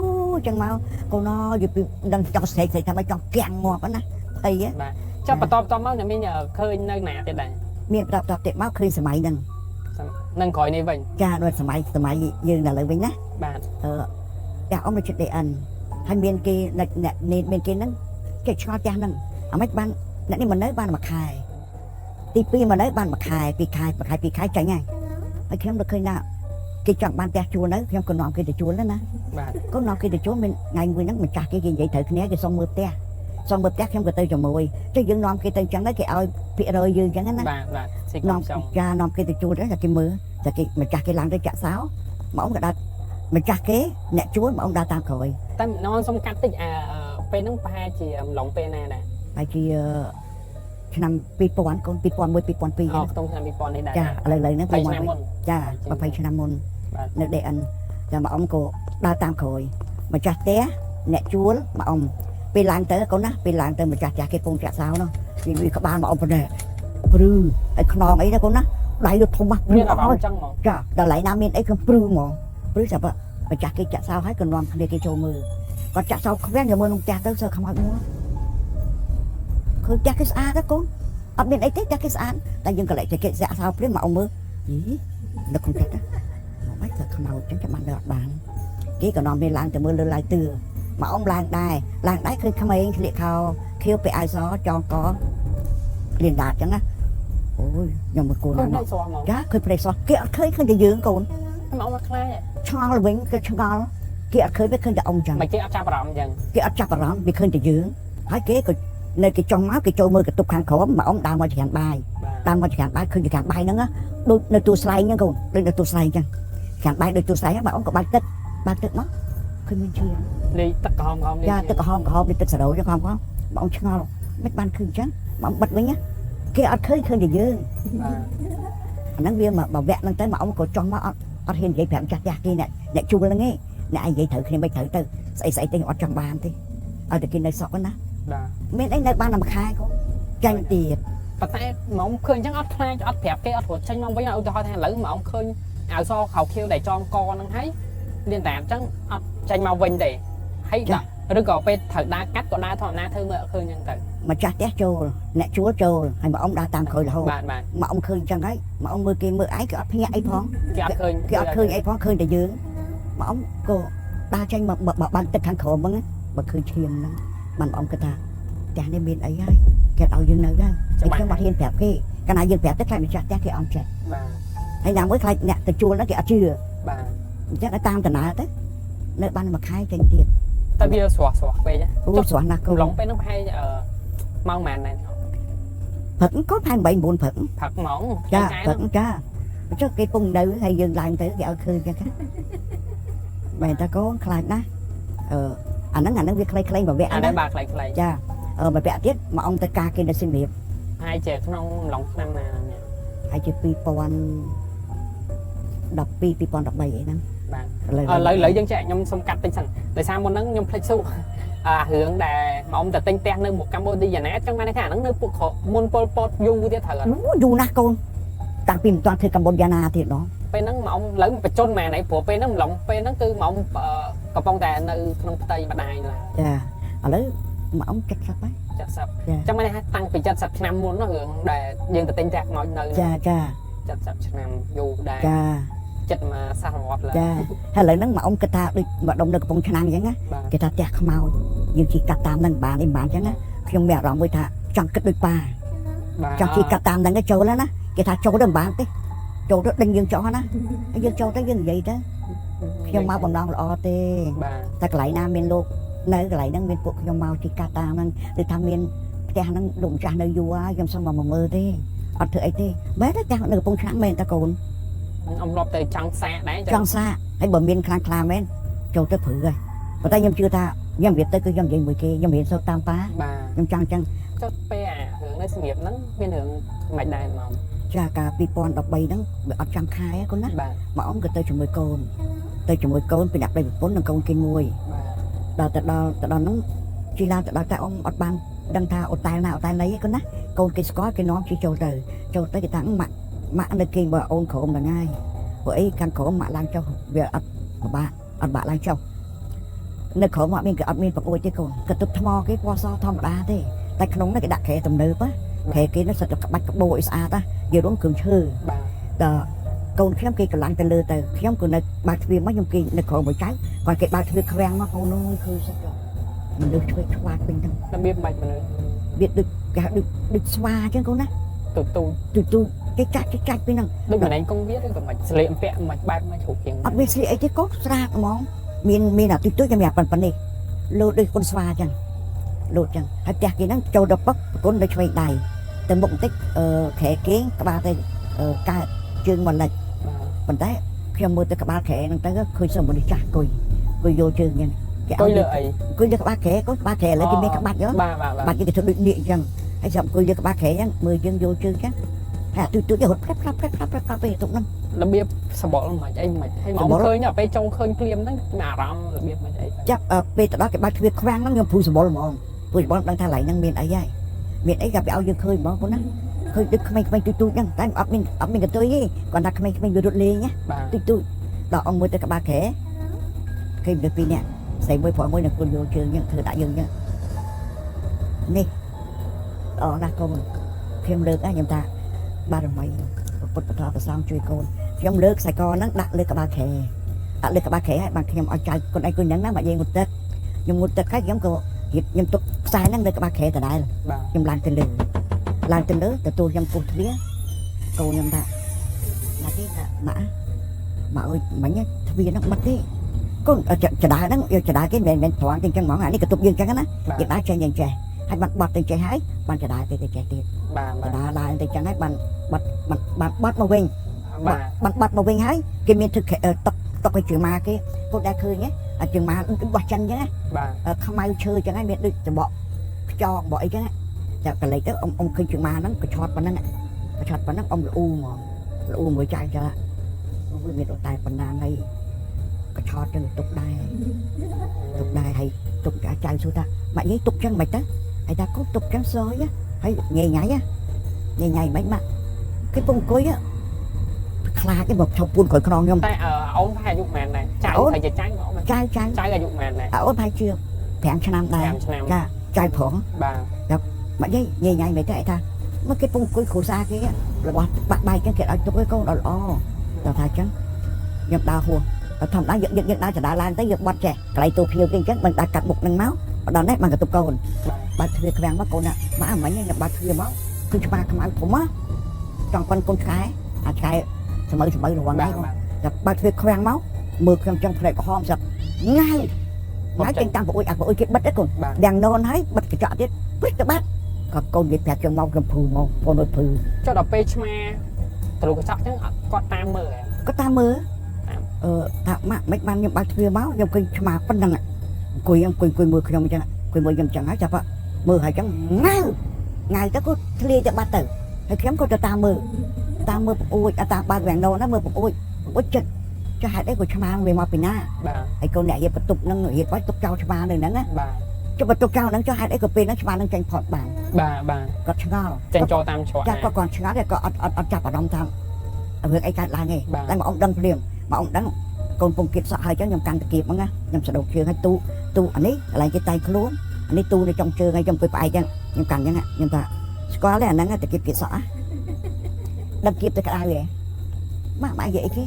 ូចឹងមកកូនអើយពីដឹងចង់ស្រែកស្រែកថាមិនចង់គាំងងាប់ណាភ័យ ចុះបន្តបន្តមកអ្នកមីងឃើញនៅណាទៀតដែរ មានប្រាប់តទៀតមកឃើញសម័យហ្នឹង នឹងក្រោយនេះវិញ ចាដូចសម័យសម័យយើងដល់ឥឡូវវិញណា បាទ អឺចាអ៊ំនៅជិត DN ហើយមានគេអ្នកមានគេហ្នឹងគេឆ្ងល់ផ្ទះហ្នឹងអាម៉េចបានអ្នកនេះមកនៅបានមួយខែទី2មកនៅបានមួយខែពីរខែមួយខែពីរខែចាញ់ហើយហើយខ្ញុំទៅឃើញថាគេចង់បានផ្ទះជួលនៅខ្ញុំក៏នាំគេទៅជួលដែរណា បាទ ក៏នាំគេទៅជួលមានថ្ងៃមួយហ្នឹងម្ចាស់គេគេនិយាយត្រូវគ្នាគេសុំមើលផ្ទះសុំមើលផ្ទះខ្ញុំក៏ទៅជាមួយចុះយើងនាំគេទៅអញ្ចឹងទៅគេឲ្យភាគរយយើងអញ្ចឹងណា បាទបាទស៊ីកុ នាំ ំចង់ ចានាំគេទៅជួលទៅតែគេមើលតែគេម្ចាស់គេឡើងទៅចាក់សោមកអ៊ំក៏ដើរម្ចាស់គេអ្នកជួលមកអ៊ំដើរតាមក្រោយ តែននសុំកាត់តិចអាពេលហ្នឹងប្រហែលជាអំឡុងពេលណាដែរ ហើយជាឆ្នាំ2000កូន2001 2002 អូក្នុងឆ្នាំ2000នេះដែរ ចាឥឡូវឥឡូវហ្នឹង 20ឆ្នាំមុន ចា20ឆ្នាំមុន បាទ នៅ DN ចាមកអ៊ំក៏ដើរតាមក្រោយម្ចាស់ផ្ទះអ្នកជួលមកអ៊ំពេលឡើងទៅកូនណាពេលឡើងទៅម្ចាស់ផ្ទះគេពងចាក់សោនោះវាក្បាលមកអ៊ំប៉ុណ្ណេះព្រឺហើយខ្នងអីណាកូនណាដៃទៅធំណាស់ព្រឺ មានអា អស់ហើយ រម្មណ៍ចឹងហ្មង ចាដល់ឡៃណាមានអីខ្ញុំព្រឺហ្មងព្រឺចាប់ម្ចាស់គេចាក់សោហើយក៏នាំគ្នាគេចូលមើលគាត់ចាក់សោខ្វាំងយកមើលក្នុងផ្ទះទៅសើខ្មោចមួយឃើញផ្ទះគេស្អាតណាកូនអត់មានអីទេផ្ទះគេស្អាតតែយើងក៏លែកតែគេចាក់សោព្រាមមកអ៊ំមើលយីនៅក្នុងផ្ទះមកមិនទៅខ្មោចចឹងចាំបានដល់អត់បានគេក៏នាំគ្នាឡើងទៅមើលលើឡាយទឿមកអ៊ំឡើងដែរឡើងដែរឃើញក្មេងស្លៀកខោខៀវពាក់អាវសចងកលៀនដាតចឹងណាអូយខ្ញុំមកគូន ឃើញ ណា ដៃស្រស់ហ្មង ចាឃើញប្រេសោះគេអត់ឃើញឃើញតែយើងកូន មកអ៊ំខ្លាច ឆ្ងល់វិញគេឆ្ងល់គេអត់ឃើញវាឃើញតែអ៊ំចឹង មិនគេអត់ចាប់អារម្មណ៍ចឹង គេអត់ចាប់អារម្មណ៍វាឃើញតែយើងហើយគេក៏នៅគេចង់មកគេចូលមើលកន្ទប់ខាងក្រោមមកអ៊ំដើរមកច្រានបាយ បាទ ដើរមកច្រានបាយឃើញច្រានបាយហ្នឹងណាដូចនៅទួលស្លែងចឹងកូនដូចនៅទួលស្លែងចឹងច្រានបាយដូចទួលស្លែងមកអ៊ំក៏បើកទឹកបើកទឹកមកឃើញមានឈាម លេទឹកក្រហមក្រហម ចាទឹកក្រហមក្រហមនេះទឹកសរោចឹងក្រហមក្រហមមកអ៊ំឆ្ងល់មិនបានឃើញចឹងមកអ៊ំបិទវិញណាគេអត់ឃើញឃើញតែយើង បាទ អាហ្នឹងវាមកវគ្គហ្នឹងទៅមកអ៊ំក៏ចង់មកអត់អត់ហ៊ាននិយាយប្រាប់ចាស់ចាស់គេអ្នកអ្នកជួលហ្នឹងឯងអ្នកឯងនិយាយត្រូវគ្នាមិនត្រូវទៅស្អីស្អីទេខ្ញុំអត់ចង់បានទេឲ្យតែគេនៅស្រុកហ្នឹងណា បាទ មានអីនៅបានតែមួយខែកូនចាញ់ទៀត ប៉ុន្តែមកឃើញចឹងអត់ខ្លាចអត់ប្រាប់គេអត់រត់ចេញមកវិញឧទាហរណ៍ថាឥឡូវមកឃើញអាវសខោខៀវដែលចងកហ្នឹងហើយលៀនតាអញ្ចឹងអត់ ចេញមកវិញទេហើយដល់ឬក៏ពេលត្រូវដើរកាត់ក៏ដើរធម្មតាធ្វើមើលអត់ឃើញចឹងទៅ ម្ចាស់ផ្ទះចូលអ្នកជួលចូលហើយមកអ៊ំដើរតាមក្រោយរហូត បាទបាទ មកអ៊ំឃើញចឹងហើយមកអ៊ំមើលគេមើលឯងគេអត់ភ្ញាក់អីផង គេអត់ឃើញ គេអត់ឃើញអីផងឃើញតែយើងមកអ៊ំក៏ដើរចេញមកបានទឹកខាងក្រោមហ្នឹងបើឃើញឈាមហ្នឹងបានអ៊ំគិតថាផ្ទះនេះមានអីហើយគេឲ្យយើងនៅហើយហើយខ្ញុំអត់ហ៊ានប្រាប់គេកាលណាយើងប្រាប់ទៅខ្លាចម្ចាស់ផ្ទះគេអន់ចិត្ត បាទ ហើយណាមួយខ្លាចអ្នកទៅជួលហ្នឹងគេអត់ជឿ បាទ អញ្ចឹងឲ្យតាមដំណើរទៅនៅបានមួយខែចេញទៀត តែវាស្រស់ស្រស់ពេក អូស្រស់ណាស់កូន កំឡុងពេលហ្នឹងប្រហែលម៉ោងប៉ុន្មានដែរ ព្រឹកកូនផែ8 9ព្រឹក ព្រឹកហ្មង ចាព្រឹកចាចុះគេពងនៅហើយយើងឡើងទៅគេឲ្យឃើញចឹងមែនតាកូនខ្លាចណាស់អឺអាហ្នឹងវាខ្លីៗមួយវគ្គ អា ណា នេះបាទខ្លីៗ ចាអឺមួយវគ្គទៀតមកអង្គទៅការគេនៅសៀមរាប ហើយជាក្នុងកំឡុងឆ្នាំណានេះ ហើយជា2012 2013អីហ្នឹង បាទ ឥឡូវ ឥឡូវឥឡូវយើងចែកខ្ញុំសុំកាត់តិចសិនដោយសារមុនហ្នឹងខ្ញុំភ្លេចសួរអារឿងដែលមកអ៊ំទៅទិញផ្ទះនៅមុខកម្ពុជាណាចង់បានន័យថាអាហ្នឹងនៅពួកមុនប៉ុលពតយូរទៀតត្រូវអត់ យូរណាស់កូនតាំងពីមិនទាន់ធ្វើកម្ពុជាណាទៀតណោះ ពេលហ្នឹងមកអ៊ំឥឡូវបញ្ជនមែនអីព្រោះពេលហ្នឹងឡងពេលហ្នឹងគឺមកអ៊ំកំពុងតែនៅក្នុងផ្ទៃម្ដាយឡើយ ចាឥឡូវមកអ៊ំ70ហើយ 70ចាំមែនថាតាំងពី70ឆ្នាំមុននោះរឿងដែលយើងទៅទិញផ្ទះខ្មោចនៅ ចាចា 70ឆ្នាំយូរដែរ ចា ចិត្តមកសះវត្តឡើយ ចាហើយឥឡូវហ្នឹងមកអ៊ំគិតថាដូចមកដុំនៅកំពង់ឆ្នាំងអញ្ចឹងណា បាទ គេថាផ្ទះខ្មោចយើងជិះកាត់តាមហ្នឹងបានអីមិនបានអញ្ចឹងណាខ្ញុំមានអារម្មណ៍មួយថាចង់គិតដូចប៉ា បាទ ចង់ជិះកាត់តាមហ្នឹងទៅចូលណាគេថាចូលទៅមិនបានទេចូលទៅដេញយើងចោះណាហើយយើងចូលទៅយើងនិយាយទៅខ្ញុំមកបំណងល្អទេ បាទ តែកន្លែងណាមានលោកនៅកន្លែងហ្នឹងមានពួកខ្ញុំមកជិះកាត់តាមហ្នឹងឬថាមានផ្ទះហ្នឹងលោកម្ចាស់នៅយូរហើយខ្ញុំសុំមកមើលទេអត់ធ្វើអីទេមែនទេផ្ទះនៅកំពង់ឆ្នាំងមែនតាកូន អ៊ំរាប់ទៅចង់សាកដែរ ចង់សាកហើយបើមានខ្លាំងខ្លាមែនចូលទៅព្រឺហើយប៉ុន្តែខ្ញុំជឿថាខ្ញុំរៀបទៅគឺខ្ញុំនិយាយមួយគេខ្ញុំរៀនសូត្រតាមប៉ា បាទ ខ្ញុំចង់ចឹង ចុះពេលអារឿងនៅសម្រៀបហ្នឹងមានរឿងមិនដែរមក ចាកាល2013ហ្នឹងវាអត់ចាំខែកូនណា បាទ មកអ៊ំក៏ទៅជាមួយកូនទៅជាមួយកូនពីអ្នកប្តីប្រពន្ធនិងកូនគេមួយ បាទ ដល់ទៅដល់ទៅដល់ហ្នឹងជិះឡើងទៅដល់តែអ៊ំអត់បានដឹងថាអូតែលណាអូតែលណីឯងកូនណាកូនគេស្គាល់គេនាំជិះចូលទៅចូលទៅគេថាម៉ាក់ម៉ាក់នៅគេងបើអូនក្រោមហ្នឹងហើយព្រោះអីខាងក្រោមម៉ាក់ឡើងចុះវាអត់ពិបាកអត់បាក់ឡើងចុះនៅក្រោមអត់មានគេអត់មានប្រអួយទេកូនកន្ទប់ថ្មគេពណ៌សធម្មតាទេតែក្នុងហ្នឹងគេដាក់គ្រែទំនើបគ្រែគេនោះសិតតែក្បាច់ក្បូរឲ្យស្អាតណានិយាយរួមគ្រឿងឈើ បាទ ដល់កូនខ្ញុំគេកម្លាំងទៅលើទៅខ្ញុំក៏នៅបើកទ្វារមកខ្ញុំគេនៅក្រោមមួយចៅគាត់គេបើកទ្វារខ្វាំងមកកូនអើយឃើញសិតចុះមនុស្សឆ្វេងឆ្វាតពេញហ្នឹង របៀបមិនមនុស្ស វាដូចគេហៅដូចដូចស្វាអញ្ចឹងកូនណា ទូទូ ទូទូគេចាច់គេចាច់ពេញហ្នឹង ដូចម្នាក់កងវាឬក៏មិនស្លៀកអំពាក់មិនបែបមិនជ្រុកជាង អត់មានស្លៀកអីទេកូនស្រាតហ្មងមានមានអាទូទូគេមានអាប៉ុណ្ណេះលោតដូចកូនស្វាអញ្ចឹងលោតអញ្ចឹងហើយផ្ទះគេហ្នឹងចូលដល់ពឹកប្រគុណនៅឆ្វេងដៃទៅមុខបន្តិចអឺខែគេងក្បាលទៅកើតជើងមកលិច បាទ ប៉ុន្តែខ្ញុំមើលទៅក្បាលក្រែហ្នឹងទៅឃើញសិមមនុស្សចាស់អង្គុយអង្គុយយកជើងអញ្ចឹងគេ អង្គុយលើអី អង្គុយលើក្បាលក្រែកូនក្បាលក្រែឥឡូវគេមានក្បាច់ហ៎ បាទបាទ ក្បាច់គេធ្វើដូចនាគអញ្ចឹងហើយចាំអង្គុយលើក្បាលក្រែអញ្ចឹងមើលយើងយកជើងអញ្ចឹងហើយអាទូទូគេរត់ផ្លាប់ផ្លាប់ផ្លាប់ផ្លាប់ផ្លាប់ពេលទុកហ្នឹង របៀបសបល់មិនអីមិនហើយមកឃើញដល់ពេលចូលឃើញភ្លាមហ្នឹងមានអារម្មណ៍របៀបមិនអី ចាប់ពេលទៅដល់គេបើកទ្វារខ្វាំងហ្នឹងខ្ញុំព្រួយសម្បុរហ្មងព្រួយសម្បុរដឹងថាកន្លែងហ្នឹងមានអីហើយមានអីក៏គេឲ្យយើងឃើញហ្មងកូនណាឃើញដូចក្មេងៗទូទូអញ្ចឹងតែអត់មានអត់មានកន្ទុយទេគាត់ថាក្មេងៗវារត់លេងណា បាទ ទូទូដល់អង្គមួយទៅក្បាលក្រែឃើញមនុស្សពីរនាក់ស្រីមួយប្រុសមួយនឹងគុណយកជើងអញ្ចឹងធ្វើដាក់យើងអញ្ចឹងនេះល្អណាស់កូនខ្ញុំលើកណាខ្ញុំថាបារមីពុទ្ធពធប្រសងជួយកូនខ្ញុំលើកខ្សែកហ្នឹងដាក់លើក្បាលក្រែដាក់លើក្បាលក្រែហើយបានខ្ញុំឲ្យចៅកូនឯងគុណហ្នឹងណាមកយើងងូតទឹកខ្ញុំងូតទឹកហើយខ្ញុំក៏រៀបខ្ញុំទុកខ្សែហ្នឹងលើក្បាលក្រែដដែល បាទ ខ្ញុំឡើងទៅលើឡើងទៅលើទទួលខ្ញុំគោះទ្វារកូនខ្ញុំថាណាគេថាម៉ាក់ម៉ាក់អើយមិញទ្វារហ្នឹងបិទទេកូនចដាហ្នឹងចដាគេមិនមែនត្រង់ទេអញ្ចឹងហ្មងអានេះកន្ទប់យើងអញ្ចឹងណា បាទ គេដើរចេញយ៉ាងចេះហើយបានបត់ទៅចេះហើយបានចដាទៅទៅចេះទៀត បាទ ចដាឡើងទៅអញ្ចឹងហើយបានបាត់បានបានបត់មកវិញ បាទ បានបាត់មកវិញហើយគេមានធ្វើតុកតុកឲ្យជើងម៉ាគេកូនដែរឃើញទេអាជើងម៉ាបោះចិនអញ្ចឹងណា បាទ ខ្មៅឈើចឹងហើយមានដូចច្បកខ្យងបកអីចឹងចាកលេចទៅអ៊ំអ៊ំឃើញជើងម៉ាហ្នឹងកឆតប៉ុណ្ណឹងកឆតប៉ុណ្ណឹងអ៊ំល្អូហ្មងល្អូមួយចៅចាវាមានតែប៉ុណ្ណាហើយកឆតចឹងទុកដែរទុកដែរហើយទុកចៅសួរថាម៉ាក់យាយទុកចឹងមិនទៅហើយថាកូនទុកចឹងសយហើយញ៉ៃញ៉ៃញ៉ៃញ៉ៃមិនម៉ាក់គេពងអង្គុយខ្លាចមកឈប់ពួនក្រោយខ្នងខ្ញុំ តែអូនប្រហែលអាយុប៉ុន្មានដែរចាំ អូន ចៅត្រូវជាចៅមក ចៅចៅ ចៅអាយុប៉ុន្មានដែរ អូនប្រហែលជា5ឆ្នាំដែរ 5ឆ្នាំ ចាចៅប្រុស បាទ មកយាយញ៉ៃញ៉ៃមិនទេថាមកគេពងអង្គុយគ្រួសារគេរបស់បាក់បែកចឹងគេឲ្យទុកឲ្យកូនដល់ល្អដល់ថាចឹងខ្ញុំដើរហួសធម្មតាយើងយើងដើរចដាឡើងទៅយើងបត់ចេះកន្លែងទូភ្ញៀវគេអញ្ចឹងមិនដើរកាត់មុខនឹងមកដល់នេះបានកន្ទប់កូនបាត់ទ្វារខ្វាំងមកកូនណាម៉ាក់មិញខ្ញុំបាត់ទ្វារមកគឺច្បាស់ខ្មៅធំណាចង់ប៉ុនកូនឆ្កែអាឆ្កែសម័យសម័យរង បាទ ហ្នឹង បាទ តែបាត់ទ្វារខ្វាំងមកមើលខ្ញុំចឹងផ្នែកក្រហមស្រាប់ងាយងាយចេញតាមប្អូនអាប្អូនគេបិទឯកូន បាទ យ៉ាងននហើយបិទកញ្ចក់ទៀតព្រិចទៅបាត់ក៏កូននិយាយប្រាប់ខ្ញុំមកខ្ញុំភឺមកកូនអត់ភឺ ចុះដល់ពេលឆ្មាទ្រូកញ្ចក់ចឹងអត់គាត់តាមមើលហ៎ ក៏តាមមើល តាម អឺថាម៉ាក់មិនបានខ្ញុំបើកទ្វារមកខ្ញុំឃើញឆ្មាប៉ុណ្ណឹងអង្គុយអង្គុយអង្គុយមើលខ្ញុំអញ្ចឹងអង្គុយមើលខ្ញុំអញ្ចឹងហើយចាប់មើលហើយអញ្ចឹងងៅងៅទៅក៏ធ្លាយទៅបាត់ទៅហើយខ្ញុំក៏ទៅតាមមើលតាមមើលប្អូនអត់តាមបើកវាំងននណាមើលប្អូនប្អូនចិត្តចាស់ហេតុអីក៏ឆ្មាវាមកពីណា បាទ ហើយកូនអ្នករៀបបន្ទប់ហ្នឹងរៀបឲ្យទុកចោលឆ្មានៅហ្នឹងណា បាទ ចុះបន្ទប់ចោលហ្នឹងចុះហេតុអីក៏ពេលហ្នឹងឆ្មាហ្នឹងចេញផុតបាន បាទបាទ គាត់ឆ្ងល់ ចេញចូលតាមច្រក ចា ណា គាត់គាត់ឆ្ងល់តែគាត់អត់អត់អត់ចាប់អារម្មណ៍ថារឿងអីកើតឡើងទេ បាទ តែមកអ៊ំដឹងភ្លាមមកអ៊ំដឹងកូនពងគៀបសក់ហើយចឹងខ្ញុំកាន់តាគៀបហ្នឹងណាខ្ញុំសដោកជើងហើយទូទូអានេះកន្លែងគេតែងខ្លួនអានេះទូនៅចុងជើងហើយខ្ញុំអង្គុយផ្អែកចឹងខ្ញុំកាន់ចឹងខ្ញុំថាស្គាល់ទេអាហ្នឹងតាគៀបគៀបសក់ដឹងគៀបទៅក្តៅទេម៉ាក់ម៉ាក់និយាយអីគេ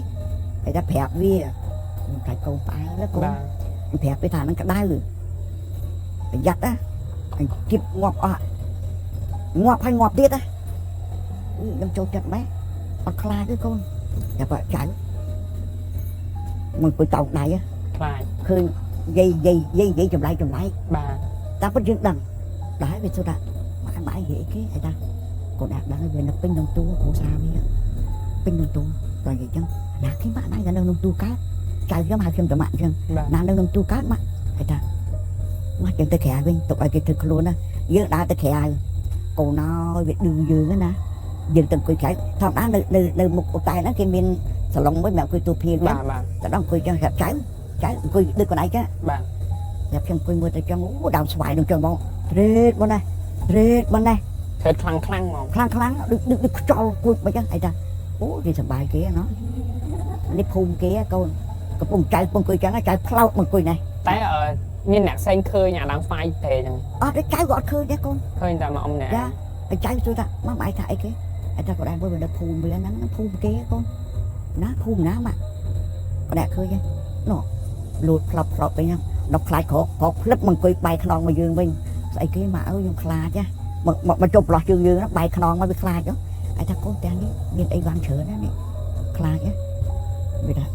តែថាប្រាប់វាខ្ញុំខ្លាចកូនផ្អែកណាកូន បាទ ខ្ញុំប្រាប់វាថាហ្នឹងក្តៅប្រយ័ត្នណាអញគៀបងាប់អស់ងាប់ហើយងាប់ទៀតណាខ្ញុំចូលចិត្តម៉េះអត់ខ្លាចទេកូនតែបើចៅមកអង្គុយតោកដៃ ខ្លាច ឃើញយាយយាយយាយយាយចម្លែកចម្លែក បាទ តាមពិតយើងដឹងដែរវាសួរថាម៉ាក់ម៉ាក់និយាយអីគេអីតាកូនអាចដឹងវានៅពេញក្នុងទូគ្រួសារវាពេញក្នុងទូតើនិយាយចឹងណាគេម៉ាក់ណាគេនៅក្នុងទូកើតចៅខ្ញុំហៅខ្ញុំតម៉ាក់ចឹង បាទ ណានៅក្នុងទូកើតម៉ាក់អីតាម៉ាក់ចឹងទៅក្រៅវិញទុកឲ្យគេធ្វើខ្លួនណាយើងដើរទៅក្រៅកូនអើយវាឌឺយើងណាយើងទៅអង្គុយក្រៅធម្មតានៅនៅនៅមុខអូតែលហ្នឹងគេមានសាឡុងមួយសម្រាប់អង្គុយទូភៀងចឹង បាទបាទ តែដល់អង្គុយចឹងប្រាប់ចៅចៅអង្គុយដូចកូនឯងចឹង បាទ ប្រាប់ខ្ញុំអង្គុយមើលទៅចឹងអូដើមស្វាយនឹងចឹងមកត្រេតមកណាត្រេតមកណា ធ្វើខ្លាំងខ្លាំងហ្មង ខ្លាំងខ្លាំងដូចដូចដូចខ្យល់គួចមកចឹងអីតាអូគេសប្បាយគេណោះនេះភូមិគេកូនកំពុងចៅកំពុងអង្គុយចឹងចៅផ្លោតមកអង្គុយនេះ តែអឺមានអ្នកផ្សេងឃើញអាដើមស្វាយទេចឹង អត់ទេចៅក៏អត់ឃើញដែរកូន ឃើញតែមកអ៊ំអ្នក ចាហើយចៅសួរថាម៉ាក់ម៉ាក់ថាអីគេអីថាក៏ដែរមួយវានៅភូមិវាហ្នឹងភូមិគេកូនណាភូមិណាម៉ាក់ក៏ដែរឃើញណោះលូតផ្លប់ផ្លប់ទៅហ្នឹងដល់ខ្លាចក្រក្រផ្លឹបមកអង្គុយបែកខ្នងមកយើងវិញស្អីគេម៉ាក់អើយខ្ញុំខ្លាចណាមកមកមកជប់ប្រឡោះជើងយើងណាបែកខ្នងមកវាខ្លាចហ៎អីថាកូនទាំងនេះមានអីវ៉ាន់ច្រើនណានេះខ្លាចណាវាថា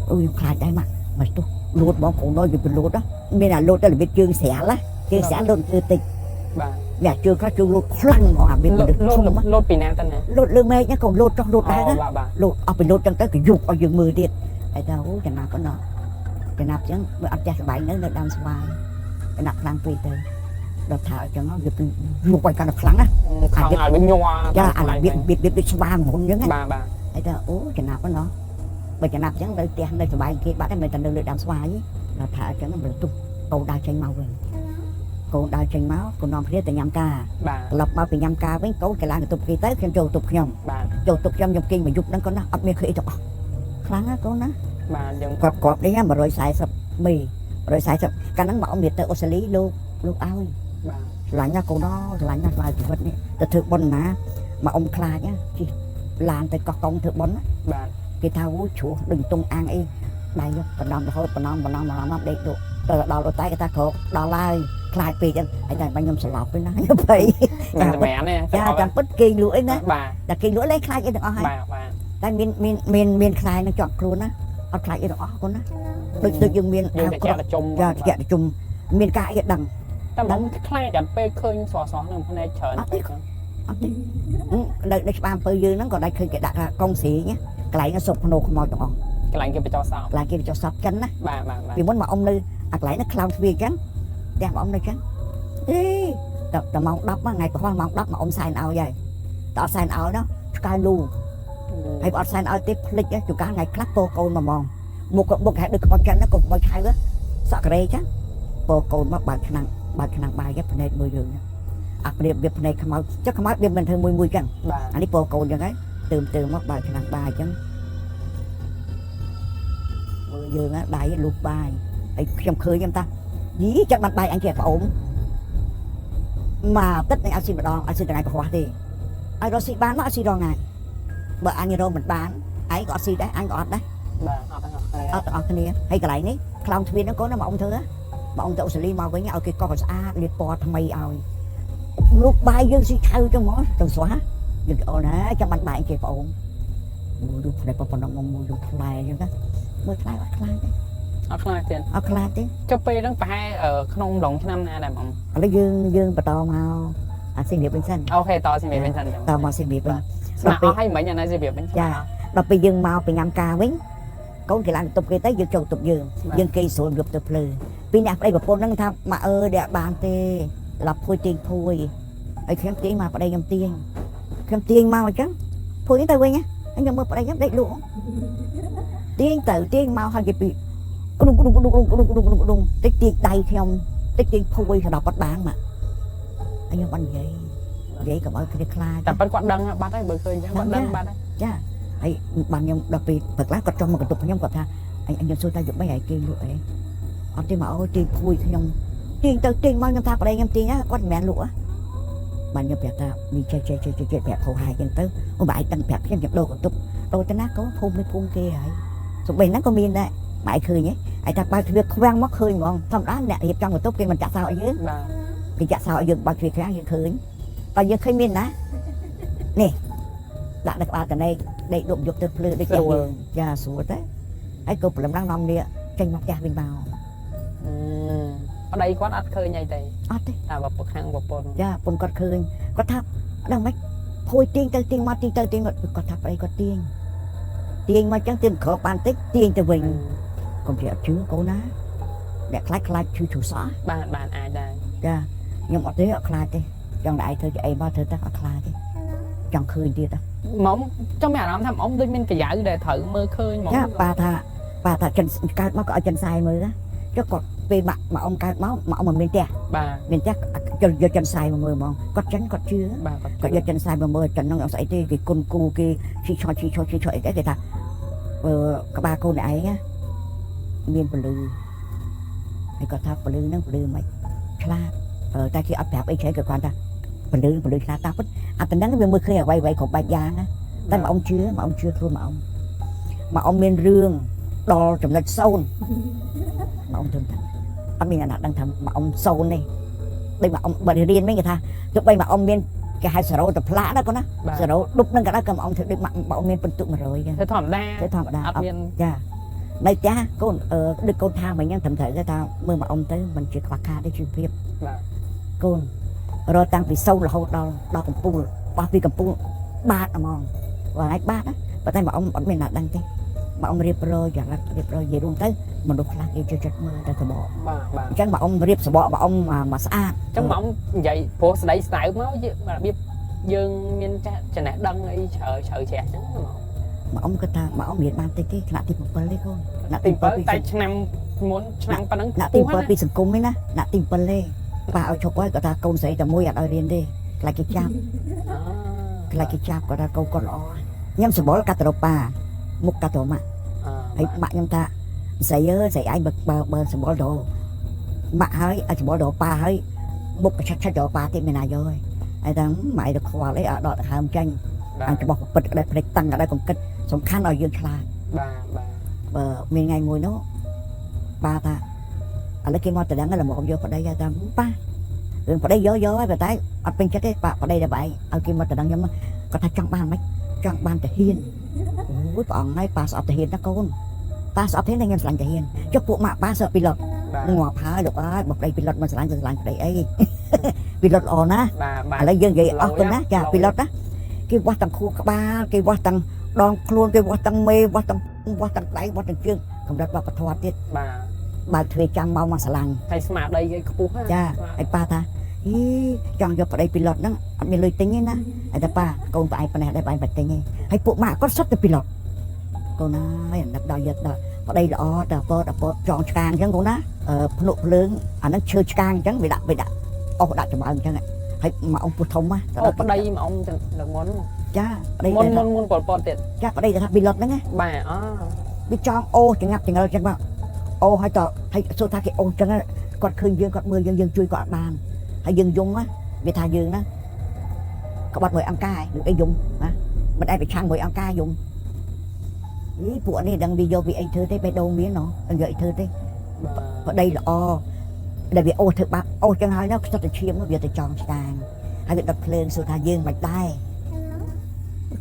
អូខ្ញុំខ្លាចដែរម៉ាក់មកទោះលូតបងកូនអើយវាលូតណាមានអាលូតតែរបៀបជើងស្រាលណាជើងស្រាលលូតគឺតិច បាទ មានអាជើងខ្លះជើងលូតខ្លាំងហ្មងអាមានមនុស្ស លោត ធំណា លោតពីណាទៅណា លូតលើមេឃណាកូនលូតចុះលូតដែរណា បាទបាទ លូតអស់ពីលូតចឹងទៅក៏យុកឲ្យយើងមើលទៀតហើយថាអូចំណាប់ប៉ុណ្ណោះចំណាប់ចឹងមើលអត់ចេះសប្បាយនៅនៅដើមស្វាយចំណាប់ខ្លាំងពេកទៅដល់ថាអញ្ចឹងវាគឺយុកឲ្យកាន់តែខ្លាំងណា ខំឲ្យវាញ័រ ចាអារបៀបរបៀបរបៀបដូចស្វាងមុនចឹងណា បាទបាទ ហើយថាអូចំណាប់ប៉ុណ្ណោះបើចំណាប់ចឹងនៅផ្ទះនៅសប្បាយគេបាត់ហើយមិនតែនៅលើដើមស្វាយដល់ថាអញ្ចឹងមិនទុះកូនដើរចេញមកវិញកូនដើរចេញមកកូននាំគ្នាទៅញ៉ាំការ បាទ ត្រឡប់មកពីញ៉ាំការវិញកូនគេឡើងទៅទប់គេទៅខ្ញុំចូលទប់ខ្ញុំ បាទ ចូលទប់ខ្ញុំខ្ញុំគេងមួយយប់ហ្នឹងកូនណាអត់មានឃើញអីទាំងអស់ខ្លាំងណាស់កូនណា បាទយើង គាត់គាត់នេះ140មី140កាលហ្នឹងមកអ៊ំវាទៅអូស្ត្រាលីលោកលោកឲ្យ បាទ ស្រឡាញ់ណាស់កូនអស្រឡាញ់ណាស់ស្លាយជីវិតនេះទៅធ្វើបុណ្យណាមកអ៊ំខ្លាចណាជិះឡានទៅកោះកុងធ្វើបុណ្យណា បាទ គេថាអូជ្រោះដូចតុងអាំងអីដៃបណ្ដំរហូតបណ្ដំបណ្ដំបណ្ដំដេកលក់ទៅដល់អូតែគេថាក្រោកដល់ហើយខ្លាចពេកហ្នឹងហើយតែបាញ់ខ្ញុំស្លាប់វិញណាខ្ញុំភ័យ មិនសម្រានទេ ចាចាំពិតគេងលក់អីណា បាទ តែគេលក់លែងខ្លាចអីទាំងអស់ហើយ បាទបាទ តែមានមានមានមានខ្លាយនឹងជាប់ខ្លួនណាអត់ខ្លាចអីទាំងអស់កូនណាដូចដូចយើងមាន យើង អាវក្រោះ តែជាប្រជុំ ចាជាជុំមានការអីដឹង តែមិនខ្លាចដល់ពេលឃើញស្រស់ស្រស់នឹងភ្នែកច្រើន អត់ទេនៅនៅច្បារអំពើយើងហ្នឹងក៏ได้ឃើញគេដាក់ថាកុងស្រីណាកន្លែងហ្នឹងសុកភ្នោខ្មោចទាំងអស់ កន្លែងគេបញ្ចោសោ កន្លែងគេបញ្ចុះសពចិនណា បាទបាទបាទ ពីមុនមកអ៊ំនៅអាកន្លែងហ្នឹងខ្លោងទ្វារអញ្ចឹងផ្ទះមកអ៊ំនៅអញ្ចឹងអេតែតែម៉ោង10ថ្ងៃប្រហែលម៉ោង10មកអ៊ំសែនឲ្យហើយតើអត់សែនឲ្យណោះឆ្កែលូហើយបើអត់សែនឲ្យទេភ្លេចជួនកាលថ្ងៃខ្លះពោកូនមកហ្មងមុខមុខហេតុដូចក្បត់ចិនណាកុំបើឆៅសក់ការ៉េចឹងពោកូនមកបើកឆ្នាំងបើកឆ្នាំងបាយភ្នែកមើលយើងអាព្រាបវាភ្នែកខ្មៅចុះខ្មៅវាមិនធ្វើមួយមួយចឹង បាទ អានេះពោកូនចឹងហើយទើមទើមមកបើកឆ្នាំងបាយចឹង មើលយើងដៃលូកបាយហើយខ្ញុំឃើញខ្ញុំថាយីចាំបានបាយអញចេះប្អូនមកទឹកនេះអត់ស៊ីម្ដងអត់ស៊ីថ្ងៃប្រហោះទេឲ្យរកស៊ីបានមកអត់ស៊ីរងថ្ងៃបើអញរកមិនបានឯងក៏អត់ស៊ីដែរអញក៏អត់ដែរ បាទអត់ទាំងអស់គ្នា អត់ទាំងអស់គ្នាហើយកន្លែងនេះខ្លោងទ្វារហ្នឹងកូនណាមកអ៊ំធ្វើមកអ៊ំទៅអូស្ត្រាលីមកវិញឲ្យគេកោសឲ្យស្អាតលាបពណ៌ថ្មីឲ្យលោកបាយយើងស៊ីឆៅចឹងហ្មងទៅស្វះយើងអូនណាចាំបានបាយចេះប្អូនមួយរូបផ្នែកប៉ុណ្ណឹងមួយរូបថ្លែចឹងណាមើលថ្លែអត់ខ្លាចទេ អត់ខ្លាចទៀត អត់ខ្លាចទេ ចុះពេលហ្នឹងប្រហែលក្នុងឡុងឆ្នាំណាដែរបង ឥឡូវយើងយើងបន្តមកអាសៀមរាបវិញសិន OK តសៀមរាបវិញសិនចឹង តមកសៀមរាបវិញ ស្មាអស់ហើយមិញអានេះសៀមរាបវិញ ចាដល់ពេលយើងមកពីញ៉ាំការវិញកូនគេឡើងបន្ទប់គេទៅយើងចូលបន្ទប់យើងយើងគេស្រួលយប់ទៅភ្លឺពីអ្នកប្តីប្រពន្ធហ្នឹងថាម៉ាក់អើយដែលអត់បានទេឡាប់ភួយទាញភួយហើយខ្ញុំទាញមកប្តីខ្ញុំទាញខ្ញុំទាញមកអញ្ចឹងភួយទៅវិញហើយខ្ញុំមើលប្តីខ្ញុំដេកលក់ទាញទៅទាញមកហើយគេពីក្រុងក្រុងក្រុងក្រុងក្រុងក្រុងក្រុងក្រុងតិចទាញដៃខ្ញុំតិចទាញភួយដល់អត់បានម៉ាក់ហើយខ្ញុំអត់និយាយនិយាយកុំឲ្យគ្នាខ្លាច តែប៉ិនគាត់ដឹងបាត់ហើយបើឃើញអញ្ចឹងគាត់ដឹងបាត់ហើយ ចាហើយបានខ្ញុំដល់ពេលព្រឹកឡើងគាត់ចុះមកបន្ទប់ខ្ញុំគាត់ថាអញខ្ញុំសួរថាយប់មិនឲ្យគេលក់អីអត់ទេមកអូយទាញភួយខ្ញុំទាញទៅទាញមកខ្ញុំថាប្តីខ្ញុំទាញគាត់មិនមែនលក់បានខ្ញុំប្រាប់ថាមីចេះចេះចេះចេះប្រាប់ហោហាយចឹងទៅអូបើឯងដឹងប្រាប់ខ្ញុំខ្ញុំដូរបន្ទប់ដូរទៅណាកូនភូមិនេះភូមិគេហើយសំបីហ្នឹងក៏មានដែរបើឯងឃើញហ៎ឯងថាបើទ្វារខ្វាំងមកឃើញហ្មងធម្មតាអ្នករៀបចំបន្ទប់គេមិនចាក់សោឲ្យយើង បាទ គេចាក់សោឲ្យយើងបើទ្វារខ្វាំងយើងឃើញបើយើងឃើញមានណានេះដាក់នៅក្បាលតណេកដេកដប់យកទៅភ្លឺដូចយើងចាស្រួលទេហើយក៏ព្រលឹមឡើងនាំនេះចេញមកផ្ទះវិញមក ប្តីគាត់អត់ឃើញអីទេ អត់ទេ តែបើខាងប្រពន្ធ ចាប្រពន្ធគាត់ឃើញគាត់ថាដឹងមិនភួយទាញទៅទាញមកទាញទៅទាញមកគាត់ថាប្តីគាត់ទាញទាញមកចឹងទាញក្រោកបានតិចទាញទៅវិញកុំជឿជឿកូនណាអ្នកខ្លាចខ្លាចឈឺឈូសោះ បាទបាទអាចដែរ ចាខ្ញុំអត់ទេអត់ខ្លាចទេចង់តែឯងធ្វើជាអីមកធ្វើទៅអត់ខ្លាចទេចង់ឃើញទៀត មុំចង់មានអារម្មណ៍ថាមុំដូចមានកាយ៉ៅដែលត្រូវមើលឃើញហ្មង ចាប៉ាថាប៉ាថាចិនកើតមកក៏ឲ្យចិនសាយមើលចុះគាត់ពេលម៉ាក់ម៉ាអ៊ំកើតមកម៉ាអ៊ំមិនមានផ្ទះ បាទ មានផ្ទះយកចិនសាយមកមើលហ្មងគាត់ចិនគាត់ជឿ បាទ គាត់យកចិនសាយមកមើលចិនហ្នឹងអត់ស្អីទេគេគុនគូគេឈីឆោឈីឆោឈីឆោអីគេថាក្បាលកូនឯងមានពលឺហើយគាត់ថាពលឺហ្នឹងពលឺមិនឆ្លាតតែគេអត់ប្រាប់អីច្រើនគេគាត់ថាពលឺពលឺឆ្លាតតាមពិតអាតំណឹងវាមើលឃើញអ្វីអ្វីគ្រប់បែបយ៉ាងណាតែម៉ាអ៊ំជឿម៉ាអ៊ំជឿខ្លួនម៉ាអ៊ំម៉ាអ៊ំមានរឿងដល់ចំណុចសូន្យម៉ាអ៊ំធ្វើថាអត់មានអ្នកណាដឹងថាម៉ាអ៊ំសូន្យនេះដូចម៉ាអ៊ំបើរៀនវិញគេថាទោះបីម៉ាអ៊ំមានគេហៅ0ទៅផ្លាកណាកូនណា0ដប់នឹងក៏ដោយក៏ម៉ាអ៊ំធ្វើដូចម៉ាអ៊ំមានពិន្ទុ100ចឹង ធ្វើធម្មតា ធ្វើធម្មតា អត់មាន ចានៅផ្ទះកូនដូចកូនថាមិញហ្នឹងត្រឹមត្រូវគេថាមើលម៉ាអ៊ំទៅមិនជាខ្វះខាតទេជីវភាព បាទ កូនរត់តាំងពី0រហូតដល់ដល់កំពូលបោះពីកំពូលបាតហ្មងបើអាចបាតណាប៉ុន្តែម៉ាអ៊ំអត់មានណាដឹងទេម៉ាអ៊ំរៀបរយយ៉ាងណារៀបរយនិយាយរួមទៅមនុស្សខ្លះគេចូលចិត្តមើលតែសបក បាទបាទ អញ្ចឹងម៉ាអ៊ំរៀបសបកម៉ាអ៊ំមកស្អាត អញ្ចឹងម៉ាអ៊ំនិយាយព្រោះស្ដីស្ដៅមករបៀបយើងមានចំណេះដឹងអីជ្រៅជ្រៅជ្រះអញ្ចឹង ម៉ាអ៊ំគាត់ថាម៉ាអ៊ំរៀនបានតិចទេថ្នាក់ទី7ទេកូនថ្នាក់ ទី ទី 7 7 តែឆ្នាំមុនឆ្នាំប៉ុណ្ណឹង ថ្នាក់ទី7ពីសង្គមឯណាថ្នាក់ទី7ទេប៉ាឲ្យឈប់ហើយគាត់ថាកូនស្រីតែមួយអត់ឲ្យរៀនទេខ្លាចគេចាប់ខ្លាចគេចាប់គាត់ថាកូនគាត់ល្អខ្ញុំសបល់កាត់ទៅប៉ាមុខកាត់ទៅម៉ាក់ហើយម៉ាក់ខ្ញុំថាស្រីអើយស្រីឯងបើបើសបល់ទៅម៉ាក់ហើយឲ្យសបល់ទៅប៉ាហើយមុខឆាត់ឆាត់ទៅប៉ាទៀតមានណាយកហើយហើយថាម៉ែទៅខ្វល់អីអត់ដកដង្ហើមចាញ់អញច្បាស់ពិតក្តៅភ្នែកតាំងក្តៅកំគិតសំខាន់ឲ្យយើងឆ្លាត បាទបាទ បើមានថ្ងៃមួយនោះប៉ាថាឥឡូវគេមកតដឹងល្មមយកប្តីថាប៉ារឿងប្តីយកយកហើយប៉ុន្តែអត់ពេញចិត្តទេប៉ាប្តីដល់បែងឲ្យគេមកតដឹងខ្ញុំគាត់ថាចង់បានមិនចង់បានតាហ៊ានអូយព្រះអង្គហើយប៉ាស្អប់តាហ៊ានណាកូនប៉ាស្អប់តាហ៊ានតែខ្ញុំស្រឡាញ់តាហ៊ានចុះពួកម៉ាក់ប៉ាស្អប់ពីលុតងាប់ហើយលោកអើយបើប្តីពីលុតមិនស្រឡាញ់ទៅស្រឡាញ់ប្តីអីពីលុតល្អណាស់ បាទបាទ ឥឡូវយើងនិយាយអស់ទៅណាចាពីលុតណាគេវាស់ទាំងខួរក្បាលគេវាស់ទាំងដងខ្លួនគេវាស់ទាំងមេវាស់ទាំងវាស់ទាំងដៃវាស់ទាំងជើងកម្រិតវប្បធម៌ទៀត បាទ បើទ្វារចាំមកមកស្រឡាញ់ ហើយស្មារតីគេខ្ពស់ ចាហើយប៉ាថាហីចង់យកប្តីពីលុតហ្នឹងអត់មានលុយទិញទេណាហើយតែប៉ាកូនប្អែកប៉ុណ្ណេះដែរប្អែកមិនទិញទេហើយពួកម៉ាក់គាត់សុទ្ធតែពីលុតកូនហើយអាណិតដល់យកដល់ប្តីល្អតែពតពតចងឆ្កាងអញ្ចឹងកូនណាភ្នក់ភ្លើងអាហ្នឹងឈើឆ្កាងអញ្ចឹងវាដាក់វាដាក់អស់ដាក់ចម្បើងអញ្ចឹងហើយមកអង្គពុះធំណា អូប្តីមកអង្គទាំងមុន ចាប្តី មុនមុនមុនប៉ុលពតទៀត ចាប្តីថាពីលុតហ្នឹងណា បាទអូ វាចង់អូចងាប់ចងល់ចឹងមកអូហើយតហើយសួរថាគេអូចឹងគាត់ឃើញយើងគាត់មើលយើងយើងជួយគាត់អត់បានហើយយើងយំណាវាថាយើងណាក្បត់មួយអង្គការឬអីយំណាមិនអាចប្រឆាំងមួយអង្គការយំនេះពួកនេះដឹងវាយកវាអីធ្វើទេបេះដូងមានណោះយកអីធ្វើទេ បាទ ប្តីល្អដែលវាអូសធ្វើបាបអូសចឹងហើយនោះខ្សិតតែឈាមវាទៅចង់ស្តាងហើយវាដុតភ្លើងសួរថាយើងមិនដែរ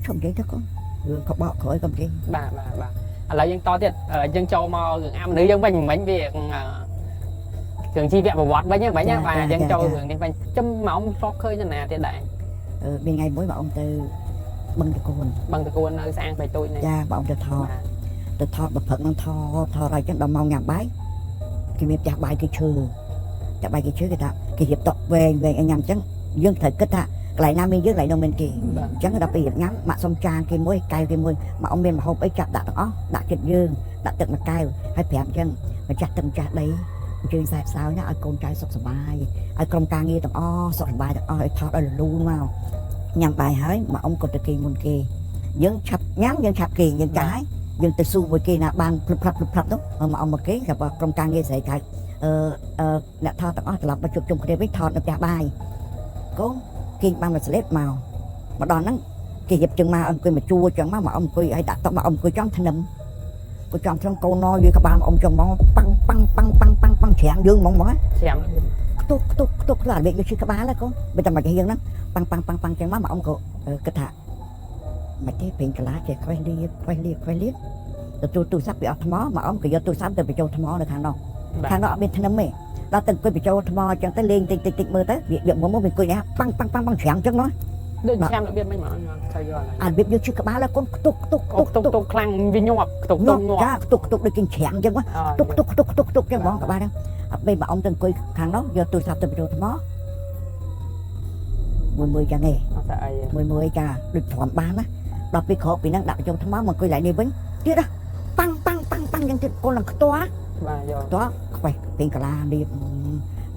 ឈប់និយាយទៅកូនរឿងក្បកក្រោយកុំនិយាយ បាទបាទបាទឥឡូវយើងតទៀតយើងចូលមករឿងអាមនុស្សយើងវិញមិញវារឿងជីវប្រវត្តិវិញហ្នឹងមិញណាបាទយើងចូលរឿងនេះវិញចំមកធ្លាប់ឃើញតាណាទៀតដែរ មានថ្ងៃមួយបងអង្គទៅបឹងតកូន បឹងតកួននៅស្អាងបៃតូចនេះ ចាបងអង្គទៅថត បាទ ទៅថតបើព្រឹកហ្នឹងថតថតហើយចឹងដល់ម៉ោងញ៉ាំបាយគេមានផ្ទះបាយគេឈើផ្ទះបាយគេឈើគេថាគេរៀបតុវែងវែងឲ្យញ៉ាំចឹងយើងត្រូវគិតថាកន្លែងណាមានយើងកន្លែងនោះមានគេ បាទ អញ្ចឹងដល់ពេលរៀបញ៉ាំម៉ាក់សុំចានគេមួយកែវគេមួយម៉ាក់អ៊ំមានម្ហូបអីចាប់ដាក់ទាំងអស់ដាក់ចិត្តយើងដាក់ទឹកមួយកែវហើយប្រាប់អញ្ចឹងម្ចាស់ទឹកម្ចាស់ដីអញ្ជើញខ្សែផ្សោយណាឲ្យកូនចៅសុខសប្បាយឲ្យក្រុមការងារទាំងអស់សុខសប្បាយទាំងអស់ឲ្យថតឲ្យរលូនមកញ៉ាំបាយហើយម៉ាក់អ៊ំក៏ទៅគេងមុនគេយើងឆាប់ញ៉ាំយើងឆាប់គេងយើងចាស់ហើយយើងទៅស៊ូមួយគេណាបានភ្លឹបផ្លាប់ភ្លឹបផ្លាប់នោះម៉ាក់អ៊ំមកគេក៏ក្រុមការងារស្រីខៅអឺអឺអ្នកថតទាំងអស់ត្រឡប់មកជួបជុំគ្នាវិញថតនៅផ្ទះបាយកូនគេងបានមួយស្លេបមកមកដល់ហ្នឹង គេរៀបចឹងមកអង្គុយមកជួចឹងមកមកអង្គុយឲ្យដាក់តុមកអង្គុយចំធ្នឹមគូចំធ្នឹមកូនណយក្បាលមកអ៊ំចឹងមកប៉ាំងប៉ាំងប៉ាំងប៉ាំងប៉ាំងប៉ាំងច្រាំងយើងហ្មងហ្មង ច្រាំ ខ្ទុកខ្ទុកខ្ទុកខ្លាចវាឈឺក្បាលហ្នឹងកូនមិនតែមករៀងហ្នឹងប៉ាំងប៉ាំងប៉ាំងប៉ាំងចឹងមកមកអ៊ំក៏គិតថាមិនទេពេញកាឡាចេះខ្វេះលៀបខ្វេះលៀបខ្វេះលៀបទទួលទូរស័ព្ទពីអស់ថ្មមកអ៊ំក៏យកទូរស័ព្ទទៅបញ្ចូលថ្មនៅខាងនោះ បាទ ខាងនោះអត់មានធ្នឹមទេដល់ទៅអង្គុយបញ្ចូលថ្មចឹងទៅលេងតិចតិចតិចមើលទៅវាមកមកវាអង្គុយនេះប៉ាំងប៉ាំងប៉ាំងប៉ាំងច្រាំងចឹងមក ដូចច្រាំរបៀបមិនមកទៅយក អារបៀបយកឈឺក្បាលកូនខ្ទុកខ្ទុក អូខ្ទុកទុកខ្លាំងវាញាប់ខ្ទុកទុកញាប់ ចាខ្ទុកខ្ទុកដូចគេច្រាំងចឹងទុកទុកទុកទុកទុកចឹងហ្មងក្បាលហ្នឹងអត់ពេលបើអ៊ំទៅអង្គុយខាងនោះយកទូរស័ព្ទទៅបញ្ចូលថ្មមួយមួយចឹងឯង អត់តែអី មួយមួយចាដូចទ្រាំបានណាដល់ពេលក្រោកពីហ្នឹងដាក់បញ្ចូលថ្មមកអង្គុយឡើងនេះវិញទៀតណាប៉ាំងប៉ាំងប៉ាំងប៉ាំងចឹងទៀតកូននឹងខ្ទាស់ បាទយក ខ្ទាស់ខ្វេះពេញកាឡាលៀប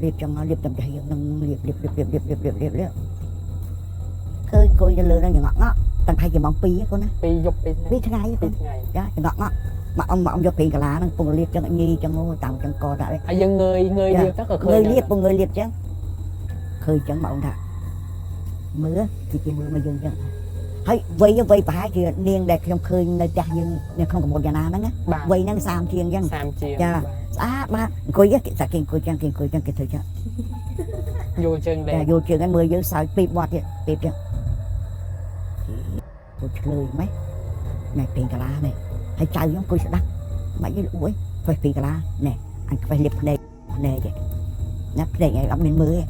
លៀបចឹងលៀបតាមចាស់យើងនឹងលៀបលៀបលៀបលៀបលៀបលៀបលៀបលៀបលៀបឃើញអង្គុយនៅលើហ្នឹងចង្អក់ងក់តាំងថៃជាម៉ោង2កូនណា ពីយប់ពី ពីថ្ងៃកូន ពីថ្ងៃ ចាចង្អក់ងក់មកអ៊ំមកអ៊ំយកពេញកាឡាហ្នឹងពងលៀបចឹងញីចឹងអូតាមចឹងកដាក់ ហើយយើងងើយងើយលៀបទៅក៏ឃើញ ងើយលៀបពងងើយលៀបចឹងឃើញចឹងមកអ៊ំថាមើលគេមើលមកយើងចឹងហើយវ័យវ័យប្រហែលជានាងដែលខ្ញុំឃើញនៅផ្ទះយើងនៅក្នុងកម្ពុជាណាហ្នឹង បាទ វ័យហ្នឹង30ជាងចឹង 30ជាង ចាស្អាតបាទអង្គុយគេសាគេអង្គុយចឹងគេអង្គុយចឹងគេធ្វើចឹង យល់ជើងដែរ តែយល់ជើងហ្នឹងមើលយើងសើចពីបត់ទៀតពីចឹងគូឆ្លើយម៉េចណែពេញកាឡានេះហើយចៅខ្ញុំអង្គុយស្ដាប់មិនយល់អួយខ្វេះពេញកាឡាណែអញខ្វេះលៀបភ្នែកភ្នែកទេណាភ្នែកឯងអត់មានមើលទេ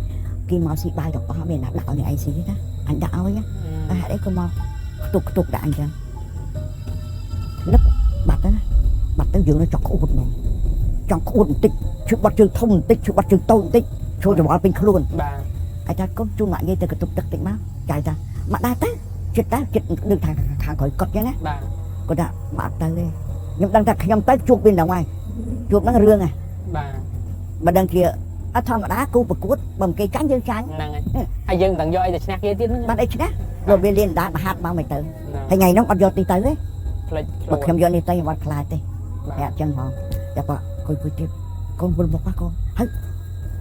គេមកស៊ីបាយទាំងអស់មានណាដាក់ឲ្យឯងស៊ីទេណាអញដាក់ឲ្យណាតែហេតុអីក៏មកខ្ទុកខ្ទុកដាក់អញចឹងលឹកបាត់ទៅណាបាត់ទៅយើងនៅចង់ក្អួតហ្មងចង់ក្អួតបន្តិចឈឺបាត់ជើងធំបន្តិចឈឺបាត់ជើងតូចបន្តិចចូលច្បល់ពេញខ្លួន បាទ អាចារ្យកូនជូនម៉ាក់យាយទៅកន្ទប់ទឹកតិចមកចៅថាម៉ាក់ដែរទៅចិត្តតើចិត្តដឹងថាខាងក្រោយកត់ចឹងណា បាទ គាត់ថាម៉ាក់អត់ទៅទេខ្ញុំដឹងថាខ្ញុំទៅជួបវាហ្នឹងហើយជួបហ្នឹងរឿងហ៎ បាទ មិនដឹងជាអត់ធម្មតាគូប្រកួតបើមិនគេចាញ់យើងចាញ់ ហ្នឹងហើយហើយយើងមិនដឹងយកអីទៅឈ្នះគេទៀតហ្នឹង បានអីឈ្នះលោកវាលៀនដាតមហាត់មកមិនទៅហើយថ្ងៃហ្នឹងអត់យកទីទៅទេ ផ្លិច បើខ្ញុំយកនេះទៅខ្ញុំអត់ខ្លាចទេ បាទ ប្រាប់ចឹងហ្មងតែបើកូនគួយទៀតកូនវិលមកកូនហើយ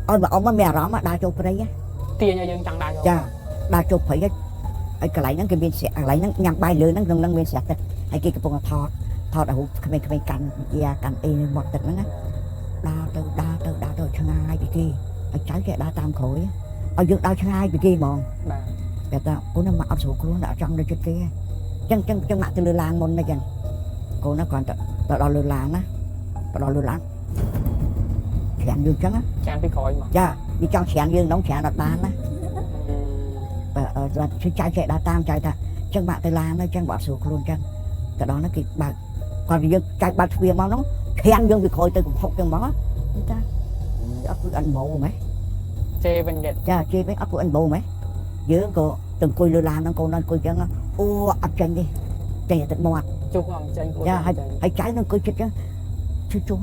ឲ្យបើអ៊ំមានអារម្មណ៍ដើរចូលព្រៃ ទាញឲ្យយើងចង់ដើរចូល ចាដើរចូលព្រៃហើយកន្លែងហ្នឹងគេមានស្រាកន្លែងហ្នឹងញ៉ាំបាយលើហ្នឹងក្នុងហ្នឹងមានស្រាទឹកហើយគេកំពុងតែថតថតឲ្យរូបក្មេងៗកាន់យាកាន់អីនៅមាត់ទឹកហ្នឹងណាដើរទៅដើរទៅដើរទៅឆ្ងាយពីគេឲ្យចៅគេដើរតាមក្រោយឲ្យយើងដើរឆ្ងាយពីគេហ្មង បាទ តែថាកូនហ្នឹងមកអត់ស្រួលខ្លួនអត់ចង់នៅជិតគេចឹងចឹងចឹងមកទៅលើឡានមុនណាចឹងកូនហ្នឹងគ្រាន់តែទៅដល់លើឡានណាទៅដល់លើឡានច្រានយើងចឹងណា ចានពីក្រោយមក ចាវាចង់ច្រានយើងក្នុងច្រានអត់បានណាបើជួយចៅចេះដើរតាមចៅថាចឹងបាក់ទៅឡានទៅចឹងបើអត់ស្រួលខ្លួនចឹងទៅដល់ហ្នឹងគេបើកគាត់យើងចៅបើកទ្វារមកហ្នឹងច្រានយើងពីក្រោយទៅកំហុកចឹងហ្មងតាអត់គឺអត់ម៉ោហ្មង ជេរវិញទៀត ចាជេរវិញអត់ពួកអិនបោហ្មងយើងក៏ទៅអង្គុយលើឡានហ្នឹងកូនហ្នឹងអង្គុយចឹងអូអត់ចេញទេចេញតែទឹកមាត់ ជុះអត់ចេញ ចាហើយចៅនឹងអង្គុយចិត្តចឹងជុះជុះ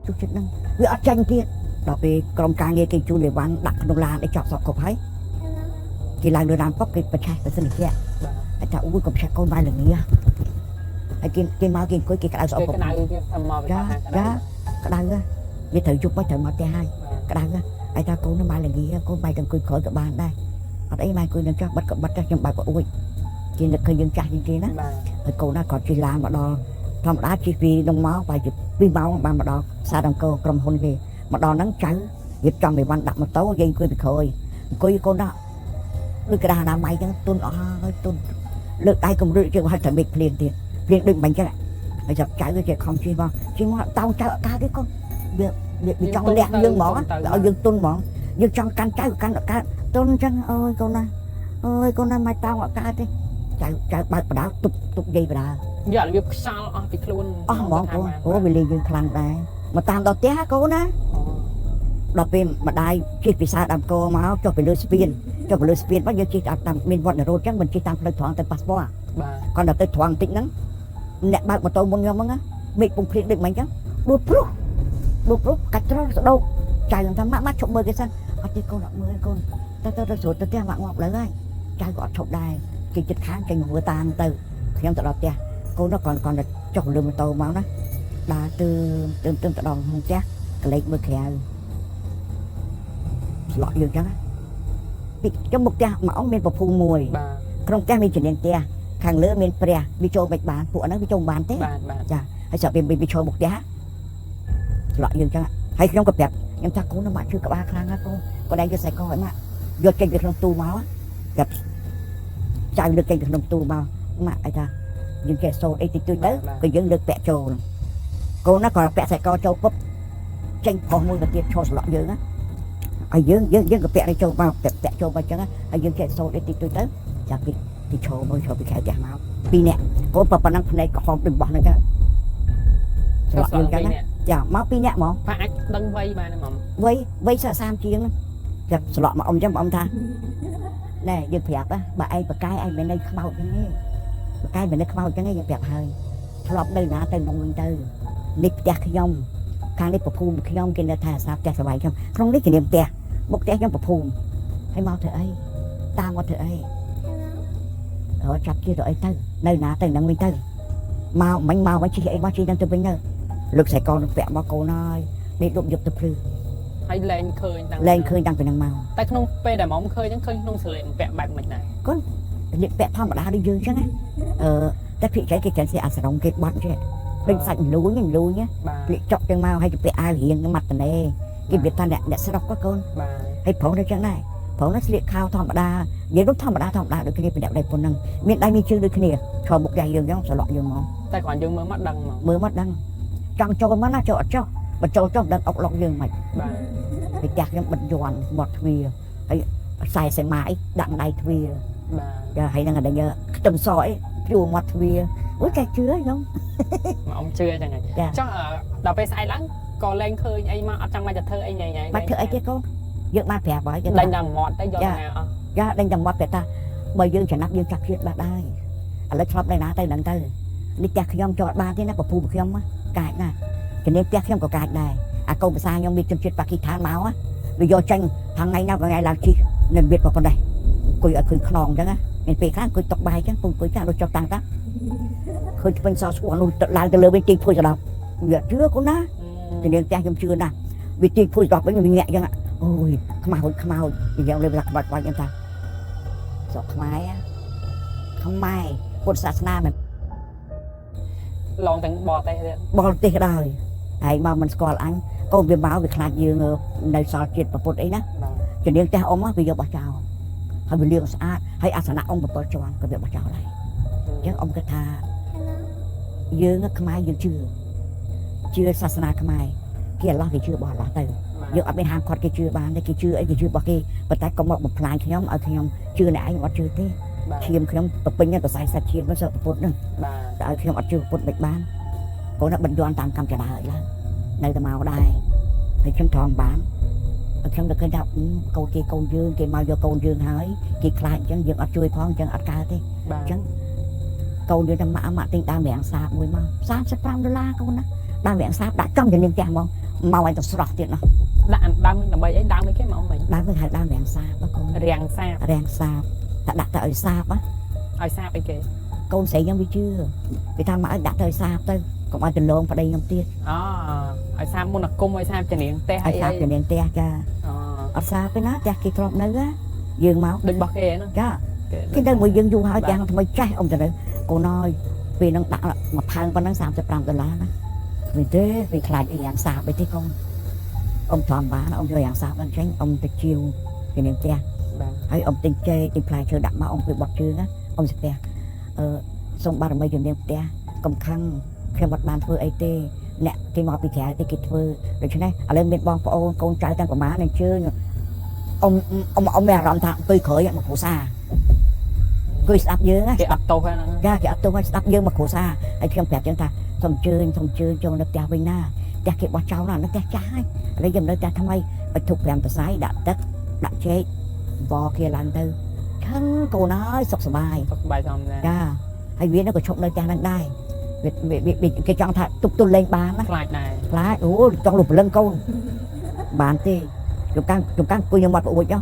ជុះចិត្តហ្នឹងវាអត់ចេញទៀតដល់ពេលក្រុមការងារគេជូនលេវ៉ាន់ដាក់ក្នុងឡានឲ្យចប់សពគ្រប់ហើយគេឡើងលើឡានពុកគេប្រឆេះប្រសិទ្ធិ បាទ ហើយថាអូយកុំឆេះកូនបាយល្ងា ហើយគេមកគេអង្គុយគេក្តៅស្អប់ គេក្តៅគេមក ចាចាក្តៅវាត្រូវយប់មកត្រូវមកផ្ទះហើយក្តៅហើយថាកូនមកល្ងាកូនបាយអង្គុយក្រោយក៏បានដែរអត់អីមកអង្គុយនឹងចោះបិទក៏បិទដែរខ្ញុំបើកក៏អួយគេនឹកឃើញយើងចាស់ជាងគេណាហើយកូនណាគាត់ជិះឡានមកដល់ធម្មតាជិះពីនោះមកបែរជា2ម៉ោងបានមកដល់ផ្សារអង្គរក្រុមហ៊ុនគេមកដល់ហ្នឹងចៅរៀបចំអីវ៉ាន់ដាក់ម៉ូតូយើងអង្គុយពីក្រោយអង្គុយកូនណាដូចក្តារអនាម័យចឹងទុនអស់ហើយទុនលើកដៃកំរឹកជើងឲ្យតែមេឃភ្លៀងទៀតភ្លៀងដូចមិនចឹងហើយចាប់ចៅគេខំជិះមកជិះមកតោងចៅអត់កើតទេកូនវាវាចង់លាក់យើងហ្មងឲ្យយើងទុនហ្មងយើងចង់កាន់ចៅកាន់អត់កើតទុនចឹងអូយកូនណាអើយកូនណាមិនតោងអត់កើតទេចៅចៅបើកបដាទុបទុបយាយបដា យករបៀបខ្យល់អស់ពីខ្លួន អស់ហ្មងកូនអូវាលេងយើងខ្លាំងដែរមកតាមដល់ផ្ទះកូនណាដល់ពេលម្ដាយជិះពិសាដើមកមកចុះទៅលើស្ពានចុះទៅលើស្ពានមកយើងជិះតាមមានវត្តនរោចឹងមិនជិះតាមផ្លូវត្រង់ទៅប៉ាសពត បាទ គាត់ដល់ទៅត្រង់បន្តិចហ្នឹងអ្នកបើកម៉ូតូមុនខ្ញុំហ្នឹងមេឃពងភ្លៀងដូចមិនចឹងដួលព្រុសដួលព្រុសកាច់ត្រល់ស្ដោកចៅខ្ញុំថាម៉ាក់ម៉ាក់ឈប់មើលគេសិនអត់ទេកូនអត់មើលកូនទៅទៅទៅស្រួលទៅផ្ទះម៉ាក់ងាប់លើហើយចៅក៏អត់ឈប់ដែរគេចិត្តខាងចេញមើលតាមទៅខ្ញុំទៅដល់ផ្ទះកូននោះគាត់គាត់ចុះលើម៉ូតូមកណាដើរទៅទៅទៅទៅដល់ក្នុងផ្ទះកលេចមើលក្រៅស្លក់យើងចឹងពីខ្ញុំមុខផ្ទះមួយអង្គមានពភូមួយ បាទ ក្នុងផ្ទះមានជំនាញផ្ទះខាងលើមានព្រះវាចូលមិនបានពួកហ្នឹងវាចូលបានទេ បាទបាទ ចាហើយស្រាប់វាវាចូលមុខផ្ទះស្លក់យើងចឹងហើយខ្ញុំក៏ប្រាប់ខ្ញុំថាកូនម៉ាក់ជឿក្បាលខ្លាំងណាស់កូនកូនឯងយកខ្សែកឲ្យម៉ាក់យកចេញពីក្នុងទូមកប្រាប់ចៅលើកចេញពីក្នុងទូមកម៉ាក់អីថាយើងចេះសូត្រអីតិចតួចទៅក៏យើងលើកពាក់ចូលកូនណាក៏ពាក់ខ្សែកចូលពុបចេញផុសមួយទៅទៀតឈរស្លក់យើងណាហើយយើងយើងយើងក៏ពាក់នេះចូលមកពាក់ចូលមកចឹងហើយយើងចេះសូត្រអីតិចតួចទៅចាប់ពីពីឈរមកឈរពីខែផ្ទះមកពីរនាក់កូនប៉ុណ្ណឹងភ្នែកក្រហមដូចបោះហ្នឹងចឹងស្លក់យើងចឹងណាចាមកពីរនាក់ហ្មង ប៉ាអាចដឹងវ័យបានហ្មង វ័យវ័យសា30ជាងចាប់ស្លក់មកអ៊ំចឹងអ៊ំថាណែយើងប្រាប់បើឯងបកែឯងមិននៅខ្មោចចឹងទេបកែមិននៅខ្មោចចឹងទេយើងប្រាប់ហើយធ្លាប់នៅណាទៅក្នុងវិញទៅនេះផ្ទះខ្ញុំខាងនេះប្រភូមិខ្ញុំគេនៅថាអាសាផ្ទះសបាយខ្ញុំក្នុងនេះជំនាញផ្ទះមុខផ្ទះខ្ញុំប្រភូមិហើយមកធ្វើអីតាមមកធ្វើអីរកចាប់ជាទៅអីទៅនៅណាទៅនឹងវិញទៅមកមិញមកវិញជិះអីមកជិះនឹងទៅវិញទៅលើកខ្សែកនឹងពាក់មកកូនហើយនេះលុបយប់ទៅភ្លឺ ហើយលែងឃើញតាំង លែងឃើញតាំងពីនឹងមក តែក្នុងពេលដែលម៉មឃើញហ្នឹងឃើញក្នុងសលេងពាក់បែបមិនដែរ កូនលៀកពាក់ធម្មតាដូចយើងចឹងណាអឺតែភាគច្រើនគេច្រើនស្លៀកអាសរងគេបត់ចេះដូចសាច់លួញលួញ បាទ លៀកចុកចឹងមកហើយទៅពាក់អាវរៀងម៉ាត់តនេគេនិយាយថាអ្នកអ្នកស្រុកក៏កូន បាទ ហើយប្រុសដូចចឹងដែរប្រុសនោះស្លៀកខោធម្មតានិយាយនោះធម្មតាធម្មតាដូចគ្នាពីអ្នកដៃប៉ុណ្ណឹងមានដៃមានជើងដូចគ្នាឈរមុខផ្ទះយើងចឹងស្លក់យើងមក តែគ្រាន់យើងមើលមកដឹងមក មើលមកដឹងចង់ចូលមកណាចូលអត់ចុះបើចូលចុះដឹងអុកឡុកយើងមិន បាទ ពីផ្ទះខ្ញុំបិទយន់មាត់ទ្វារហើយខ្សែសីម៉ាអីដាក់ដៃទ្វារ បាទ ចាហើយនឹងអានេះខ្ទឹមសអីព្យួរមាត់ទ្វារអូយតែជឿខ្ញុំ មកអ៊ំជឿចឹងហើយចុះដល់ពេលស្អែកឡើងក៏លែងឃើញអីមកអត់ចាំបាច់ទៅធ្វើអីញ៉ៃញ៉ៃ បាច់ធ្វើអីទេកូនយើងបានប្រាប់ហើយ ដេញដល់មាត់ទៅយកណាអស់ ចាដេញដល់មាត់ប្រាប់ថាបើយើងចំណាប់យើងចាប់ជាតិបាត់ហើយឥឡូវឆ្លប់នៅណាទៅនឹងទៅនេះផ្ទះខ្ញុំចូលអត់បានទេណាពពុះខ្ញុំកាចណាជំនាញផ្ទះខ្ញុំក៏កាចដែរអាកូនភាសាខ្ញុំមានជនជាតិប៉ាគីស្ថានមកវាយកចេញថ្ងៃណាថ្ងៃឡើងជិះនៅមៀតប៉ុណ្ណេះអង្គុយឲ្យឃើញខ្នងអញ្ចឹងណាមានពេលខ្លះអង្គុយតុកបាយអញ្ចឹងពុំអង្គុយចាស់ដូចចុះតាំងតាឃើញធ្មេញសស្គួរនោះឡើងទៅលើវិញទីភួយស្ដោះវាជឿកូនណាជំនាញផ្ទះខ្ញុំជឿណាស់វាទីភួយស្ដោះវិញវាញាក់អញ្ចឹងអូយខ្មោចខ្មោចនិយាយលើខ្មោចខ្មោចខ្ញុំថាស្រុកខ្មែរខ្មែរពុទ្ធសាសនាមិន ឡងទាំងបរទេសទៀត បរទេសដែរហើយមកមិនស្គាល់អញកូនវាមកវាខ្លាចយើងនៅសល់ជាតិពុទ្ធអីណាជំនាញផ្ទះអ៊ំវាយកបោះចោលហើយវាលាងស្អាតហើយអាសនៈអ៊ំ7ជាន់ក៏វាបោះចោលដែរអញ្ចឹងអ៊ំគិតថាយើងខ្មែរយើងជឿជឿសាសនាខ្មែរគេអាឡោះគេជឿរបស់អាឡោះទៅយើងអត់មានហាមគាត់គេជឿបានទេគេជឿអីគេជឿរបស់គេប៉ុន្តែកុំមកបំផ្លាញខ្ញុំឲ្យខ្ញុំជឿអ្នកឯងអត់ជឿទេឈាមខ្ញុំប្រពេញទៅខ្សែសាច់ឈាមមកសពុទ្ធហ្នឹងតែឲ្យខ្ញុំអត់ជឿពុទ្ធមិនបានកូនណាបញ្យន់តាមកម្មចរាឲ្យឡើងនៅតែមកដែរហើយខ្ញុំត្រង់បានខ្ញុំទៅឃើញថាកូនគេកូនយើងគេមកយកកូនយើងហើយគេខ្លាចអញ្ចឹងយើងអត់ជួយផងអញ្ចឹងអត់កើតទេអញ្ចឹងកូនយើងថាម៉ាក់ម៉ាក់ទិញដើមរាំងសាបមួយមក35ដុល្លារកូនណាដើមរាំងសាបដាក់ចំជំនាញផ្ទះហ្មងមកឲ្យទៅស្រស់ទៀតណោះ ដាក់ដើមដើម្បីអីដើមអីគេមកមិញ ដើមគេហៅដើមរាំងសាបកូន រាំងសាប រាំងសាបតែដាក់ទៅឲ្យសាប ឲ្យសាបអីគេ កូនស្រីខ្ញុំវាជឿវាថាមកឲ្យដាក់ទៅឲ្យសាបទៅកុំឲ្យកន្លងប្តីខ្ញុំទៀត អូឲ្យសាបមុនអាគមឲ្យសាបជំនាញផ្ទះ ឲ្យ អី សាបជំនាញផ្ទះចា អូ អត់សាបទេណាផ្ទះគេធ្លាប់នៅណាយើងមក ដូចរបស់គេហ្នឹង ចាគេនៅមួយយើងយូរហើយផ្ទះថ្មីចេះអ៊ំទៅនៅកូនអើយពេលហ្នឹងដាក់មួយផើងប៉ុណ្ណឹង35ដុល្លារណាវិញទេវាខ្លាចអីយ៉ាងសាបអីទេកូនអ៊ំទ្រាំបានអ៊ំយកយ៉ាងសាបហ្នឹងចេញអ៊ំទៅជាវជំនាញផ្ទះ បាទ ហើយអ៊ំទិញចេកទិញផ្លែឈើដាក់មកអ៊ំគឺបត់ជើងណាអ៊ំស្ទះអឺសូមបារមីជំនាញផ្ទះកុំខឹងខ្ញុំអត់បានធ្វើអីទេអ្នកគេមកពីក្រៅទេគេធ្វើដូច្នេះឥឡូវមានបងប្អូនកូនចៅទាំងប្រមាណអញ្ជើញអ៊ំអ៊ំអ៊ំមានអារម្មណ៍ថាអង្គុយក្រោយមកគ្រួសារអង្គុយស្ដាប់យើងណា គេអត់ទោសហ្នឹង ចាគេអត់ទោសឲ្យស្ដាប់យើងមកគ្រួសារហើយខ្ញុំប្រាប់ចឹងថាសូមអញ្ជើញសូមអញ្ជើញចូលនៅផ្ទះវិញណាផ្ទះគេបោះចោលណានៅផ្ទះចាស់ហើយឥឡូវយើងនៅផ្ទះថ្មីឲ្យធុក5តសៃដាក់ទឹកដាក់ចេកវគេឡើងទៅខឹងកូនអើយសុខសប្បាយ សុខសប្បាយធម្មតា ចាហើយវានោះក៏ឈប់នៅផ្ទះហ្នឹងដែរវាគេចង់ថាទប់ទល់លេងបានណា ខ្លាចដែរ ខ្លាចអូចង់លុបព្រលឹងកូនបានទេចំកាំងចំកាំងអង្គុយខ្ញុំមាត់ប្អួចចុះ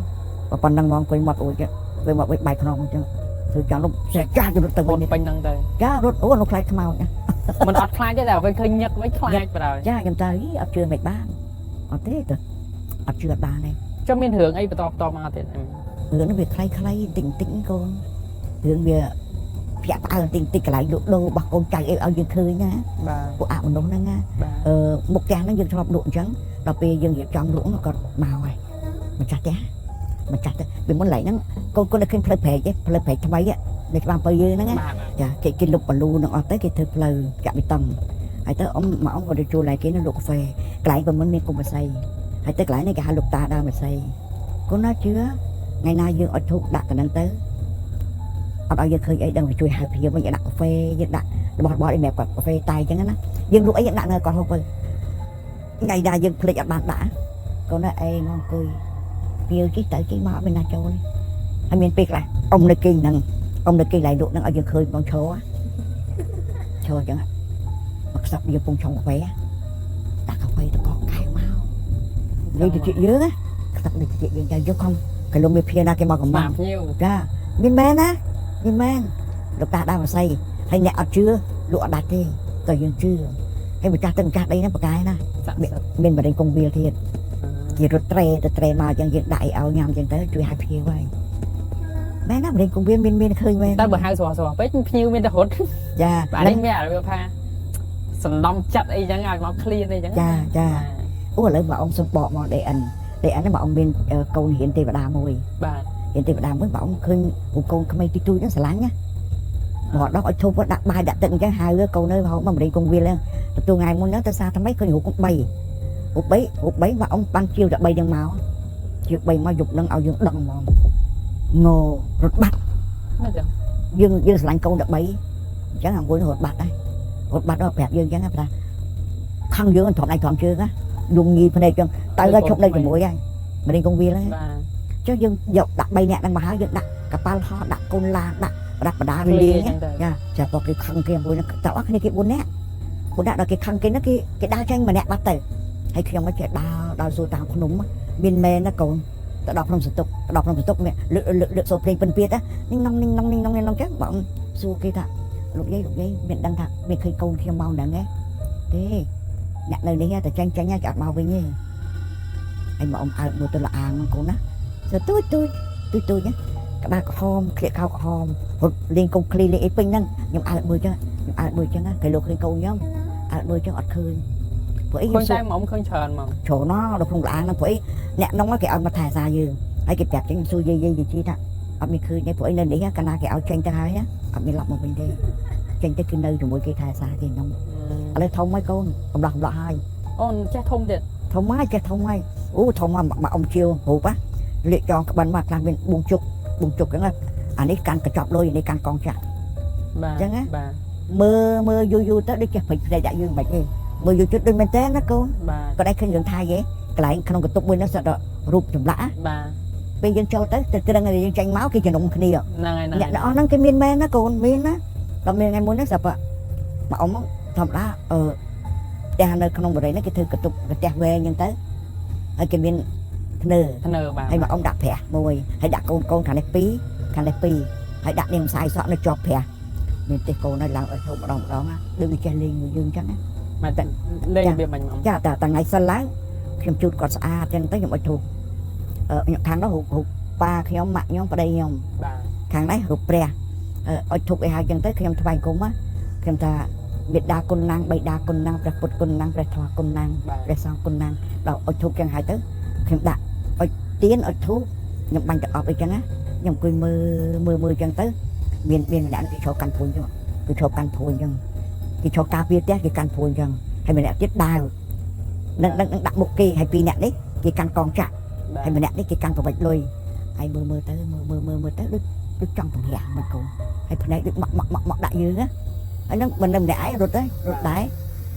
ប៉ុណ្ណឹងហ្មងអង្គុយមាត់ប្អួចធ្វើមកវិញបែកខ្នងអញ្ចឹងធ្វើចង់លុបស្រែកចាស់ទៅរត់ទៅ ពុ វិញ នពេញហ្នឹងទៅ ចារត់អូនោះខ្លាចខ្មោចណា មិនអត់ខ្លាចទេតែពេលឃើញញឹកវិញខ្លាចបណ្ដោយ ចាខ្ញុំទៅអត់ជឿមិនបានអត់ទេទៅអត់ជឿអត់បានទេ ចុះមានរឿងអីបន្តបន្តមកទៀត រឿងនោះវាខ្លីៗតិចតិចកូនរឿងវាភ្ញាក់ផ្អើលតិចតិចកន្លែងលក់ដូររបស់កូនចៅអីឲ្យយើងឃើញណា បាទ ពួកអមនុស្សហ្នឹងណា បាទ អឺមុខផ្ទះហ្នឹងយើងធ្លាប់លក់អញ្ចឹងដល់ពេលយើងរៀបចំលក់ហ្នឹងគាត់មកហើយម្ចាស់ផ្ទះម្ចាស់ផ្ទះពីមុនឡែកហ្នឹងកូនកូននៅឃើញផ្លូវព្រែកទេផ្លូវព្រែកថ្មីនៅច្បារអំពៅយើងហ្នឹងណា បាទ ចាគេគេលុបបលូនឹងអស់ទៅគេធ្វើផ្លូវចាក់បេតុងហើយទៅអ៊ំមកអ៊ំក៏ទៅជួលឡែគេនៅលក់កាហ្វេកន្លែងប្រមុនមានគុំបស័យហើយទៅកន្លែងនេះគេហៅលោកតាដើមបស័យកូនណាជឿថ្ងៃណាយើងអត់ធូបដាក់កណ្ដឹងទៅអត់ឲ្យយើងឃើញអីដឹងវាជួយហៅភ្ញៀវវិញដាក់កាហ្វេយើងដាក់របស់របរអីសម្រាប់គាត់កាហ្វេតែអញ្ចឹងណាយើងលក់អីយើងដាក់នៅគាត់ហូបទៅថ្ងៃណាយើងភ្លេចអត់បានដាក់កូនណាអេមកអង្គុយភ្ញៀវជិះទៅជិះមកអត់មានណាចូលទេហើយមានពេលខ្លះអ៊ំនៅគេងហ្នឹងអ៊ំនៅគេងឡៃលក់ហ្នឹងឲ្យយើងឃើញបងឈរឈរអញ្ចឹងមកខ្សឹបយើងពងឆុងកាហ្វេដាក់កាហ្វេទៅកកកែវមកនិយាយទៅជាយើងណាខ្សឹបនេះទៅជាយើងចាយកខំកលុំមានភៀណាគេមកកំបាំង បាភ្ញៀវ ចាមានមែនណាមានមែនលោកតាដើមអស័យហើយអ្នកអត់ជឿលក់អត់ដាច់ទេតើយើងជឿហើយម្ចាស់ទឹកម្ចាស់ដីហ្នឹងប្រកែណា ស័ក្តិសិទ្ធិ មានបរិញកងវាលទៀតគេរត់ត្រេទៅត្រេមកអញ្ចឹងយើងដាក់អីឲ្យញ៉ាំអញ្ចឹងទៅជួយឲ្យភ្ញៀវហើយមែនណាបរិញកងវាលមានមានឃើញមែន តែបើហៅស្រស់ស្រស់ពេកភ្ញៀវមានតែរត់ ចា បាទនេះមានអារបៀបថាសណ្ដំចិត្តអីចឹងឲ្យមកឃ្លានអីចឹង ចាចាអូឥឡូវមកអង្គសុំបកមក DN DN ហ្នឹងមកអង្គមានកូនរៀនទេវតាមួយ បាទ រៀនទេវតាមួយមកអង្គឃើញកូនក្មេងទីទូចហ្នឹងស្រឡាញ់ណាមកដល់ឲ្យឈប់ដាក់បាយដាក់ទឹកអញ្ចឹងហៅកូននៅហៅមកបរិញកងវាលហ្នឹងទទួលថ្ងៃមុនហ្នឹងទៅសារថ្មីឃើញរូប3រូប3រូប3មកអង្គបានជាវតែ3ហ្នឹងមកជាវ3មកយប់ហ្នឹងឲ្យយើងដឹងហ្មងងរត់បាត់ មិនចឹង យើងយើងស្រឡាញ់កូន13អញ្ចឹងអាមួយរត់បាត់ដែររត់បាត់ដល់ប្រាប់យើងអញ្ចឹងថាខឹងយើងទ្រាំដៃទ្រាំជើងណាយំញីភ្នែកអញ្ចឹងទៅហើយឈប់នៅជាមួយហើយមរិញកងវាលហើយ បាទ ចុះយើងយកដាក់3នាក់ហ្នឹងមកហើយយើងដាក់កប៉ាល់ហោះដាក់កូនឡានដាក់ប្រដាប់ប្រដាវាលេង ចឹងទៅ ចាចាតគេខឹងគេមួយហ្នឹងតើអស់គ្នាគេ4នាក់4នាក់ដល់គេខឹងគេហ្នឹងគេគេដើរចេញម្នាក់បាត់ទៅហើយខ្ញុំមកចេះដើរដើរសួរតាមភ្នំមានមែនណាកូនទៅដល់ភ្នំសន្ទុកទៅដល់ភ្នំសន្ទុកមានលើកលើកលើកសូរភ្លេងពិនពៀតណា นิ่งนองนิ่งนองนิ่งนองนิ่งนองចឹងបងសួរគេថាលោកយាយលោកយាយមានដឹងថាមានឃើញកូនខ្ញុំមកហ្នឹងទេទេអ្នកនៅនេះតែចាញ់ចាញ់គេអត់មកវិញទេហើយមកអ៊ំអើតមើលទៅលាងកូនណាសទូចទូចទូចទូចណាក្បាលក្រហមក្លៀកខោក្រហមរត់លេងកុំឃ្លីលេងអីពេញហ្នឹងខ្ញុំអើតមើលចឹងខ្ញុំអើតមើលចឹងគេលោកឃើញកូនខ្ញុំអើតមើលចឹងអត់ឃើញព្រោះអី ឃើញតែហ្មងឃើញច្រើនហ្មង ច្រើនណាស់ដល់ក្នុងលាងហ្នឹងព្រោះអីអ្នកនោះគេឲ្យមកថែសារយើងហើយគេប្រាប់ចឹងសួរយាយយាយយាយជីថាអត់មានឃើញទេព្រោះអីនៅនេះកាលណាគេឲ្យចេញទៅហើយអត់មានឡប់មកវិញទេចេញទៅគឺនៅជាមួយគេថែសារគេនោះឥឡូវធំហើយកូនកំឡោះកំឡោះហើយ អូនចេះធំទៀត ធំហើយចេះធំហើយអូធំមកមកអ៊ំជាវរូបលាកចងក្បិនមកខ្លះមានបួងជុកបួងជុកចឹងអានេះកាន់កញ្ចប់លុយអានេះកាន់កងចាក់ បាទ ចឹងណា បាទ មើលមើលយូរយូរទៅដូចចេះព្រិចភ្នែកដាក់យើងមិនទេមើលយូរជិតដូចមែនតើណាកូន បាទ គាត់ឯងឃើញរឿងថៃហ៎កន្លែងក្នុងកន្ទប់មួយនោះសិតតែរូបចម្លាក់ បាទ ពេលយើងចូលទៅទៅត្រឹងយើងចេញមកគេជំនុំគ្នា ហ្នឹងហើយហ្នឹង អ្នកទាំងអស់ហ្នឹងគេមានមែនណាកូនមានណាដល់មានថ្ងៃមុនហ្នឹងស្រាប់មកអ៊ំធម្មតាអឺផ្ទះនៅក្នុងបរិយាហ្នឹងគេធ្វើកន្ទប់ផ្ទះវែងអញ្ចឹងទៅហើយគេមានធ្នើ ធ្នើបាទ ហើយមកអ៊ំដាក់ប្រាស់មួយហើយដាក់កូនកូនខាងនេះពីរខាងនេះពីរហើយដាក់នាងផ្សាយសក់នៅជាប់ប្រាស់ មានទេកូនហើយឡើងឲ្យហូបម្ដងម្ដងណាដូចវាចេះលេងមួយយើងអញ្ចឹងណា មកតែលេងរបៀបមិញមក ចាតែថ្ងៃសិលឡើងខ្ញុំជូតគាត់ស្អាតអញ្ចឹងទៅខ្ញុំឲ្យធូបខ្ញុំខាងនោះរូបរូបប៉ាខ្ញុំម៉ាក់ខ្ញុំប្តីខ្ញុំ បាទ ខាងនេះរូបព្រះឲ្យធូបអីហើយអញ្ចឹងទៅខ្ញុំថ្វាយគុំណាខ្ញុំថាមេដាគុណណាងបៃតាគុណណាងព្រះពុទ្ធគុណណាងព្រះធម៌គុណណាង បាទ ព្រះសង្ឃគុណណាងដល់អុជធូបចឹងហើយទៅខ្ញុំដាក់អុជទៀនអុជធូបខ្ញុំបាញ់ទឹកអប់អីចឹងណាខ្ញុំអង្គុយមើលមើលមើលចឹងទៅមានមានម្នាក់គេឈរកាន់ព្រួយចឹងគេឈរកាន់ព្រួយចឹងគេឈរការពារផ្ទះគេកាន់ព្រួយចឹងហើយម្នាក់ទៀតដាវនឹងនឹងនឹងដាក់មុខគេហើយពីរនាក់នេះគេកាន់កងចាក់ បាទ ហើយម្នាក់នេះគេកាន់ប្រវិចលុយហើយមើលមើលទៅមើលមើលមើលមើលទៅដូចដូចចង់បង្រាំងមិនកូនហើយភ្នែកដូចម៉ក់ម៉ក់ម៉ក់ម៉ក់ដាក់យើងណាហើយនឹងមិននឹងម្នាក់ឯងរត់ទៅរត់ដែរ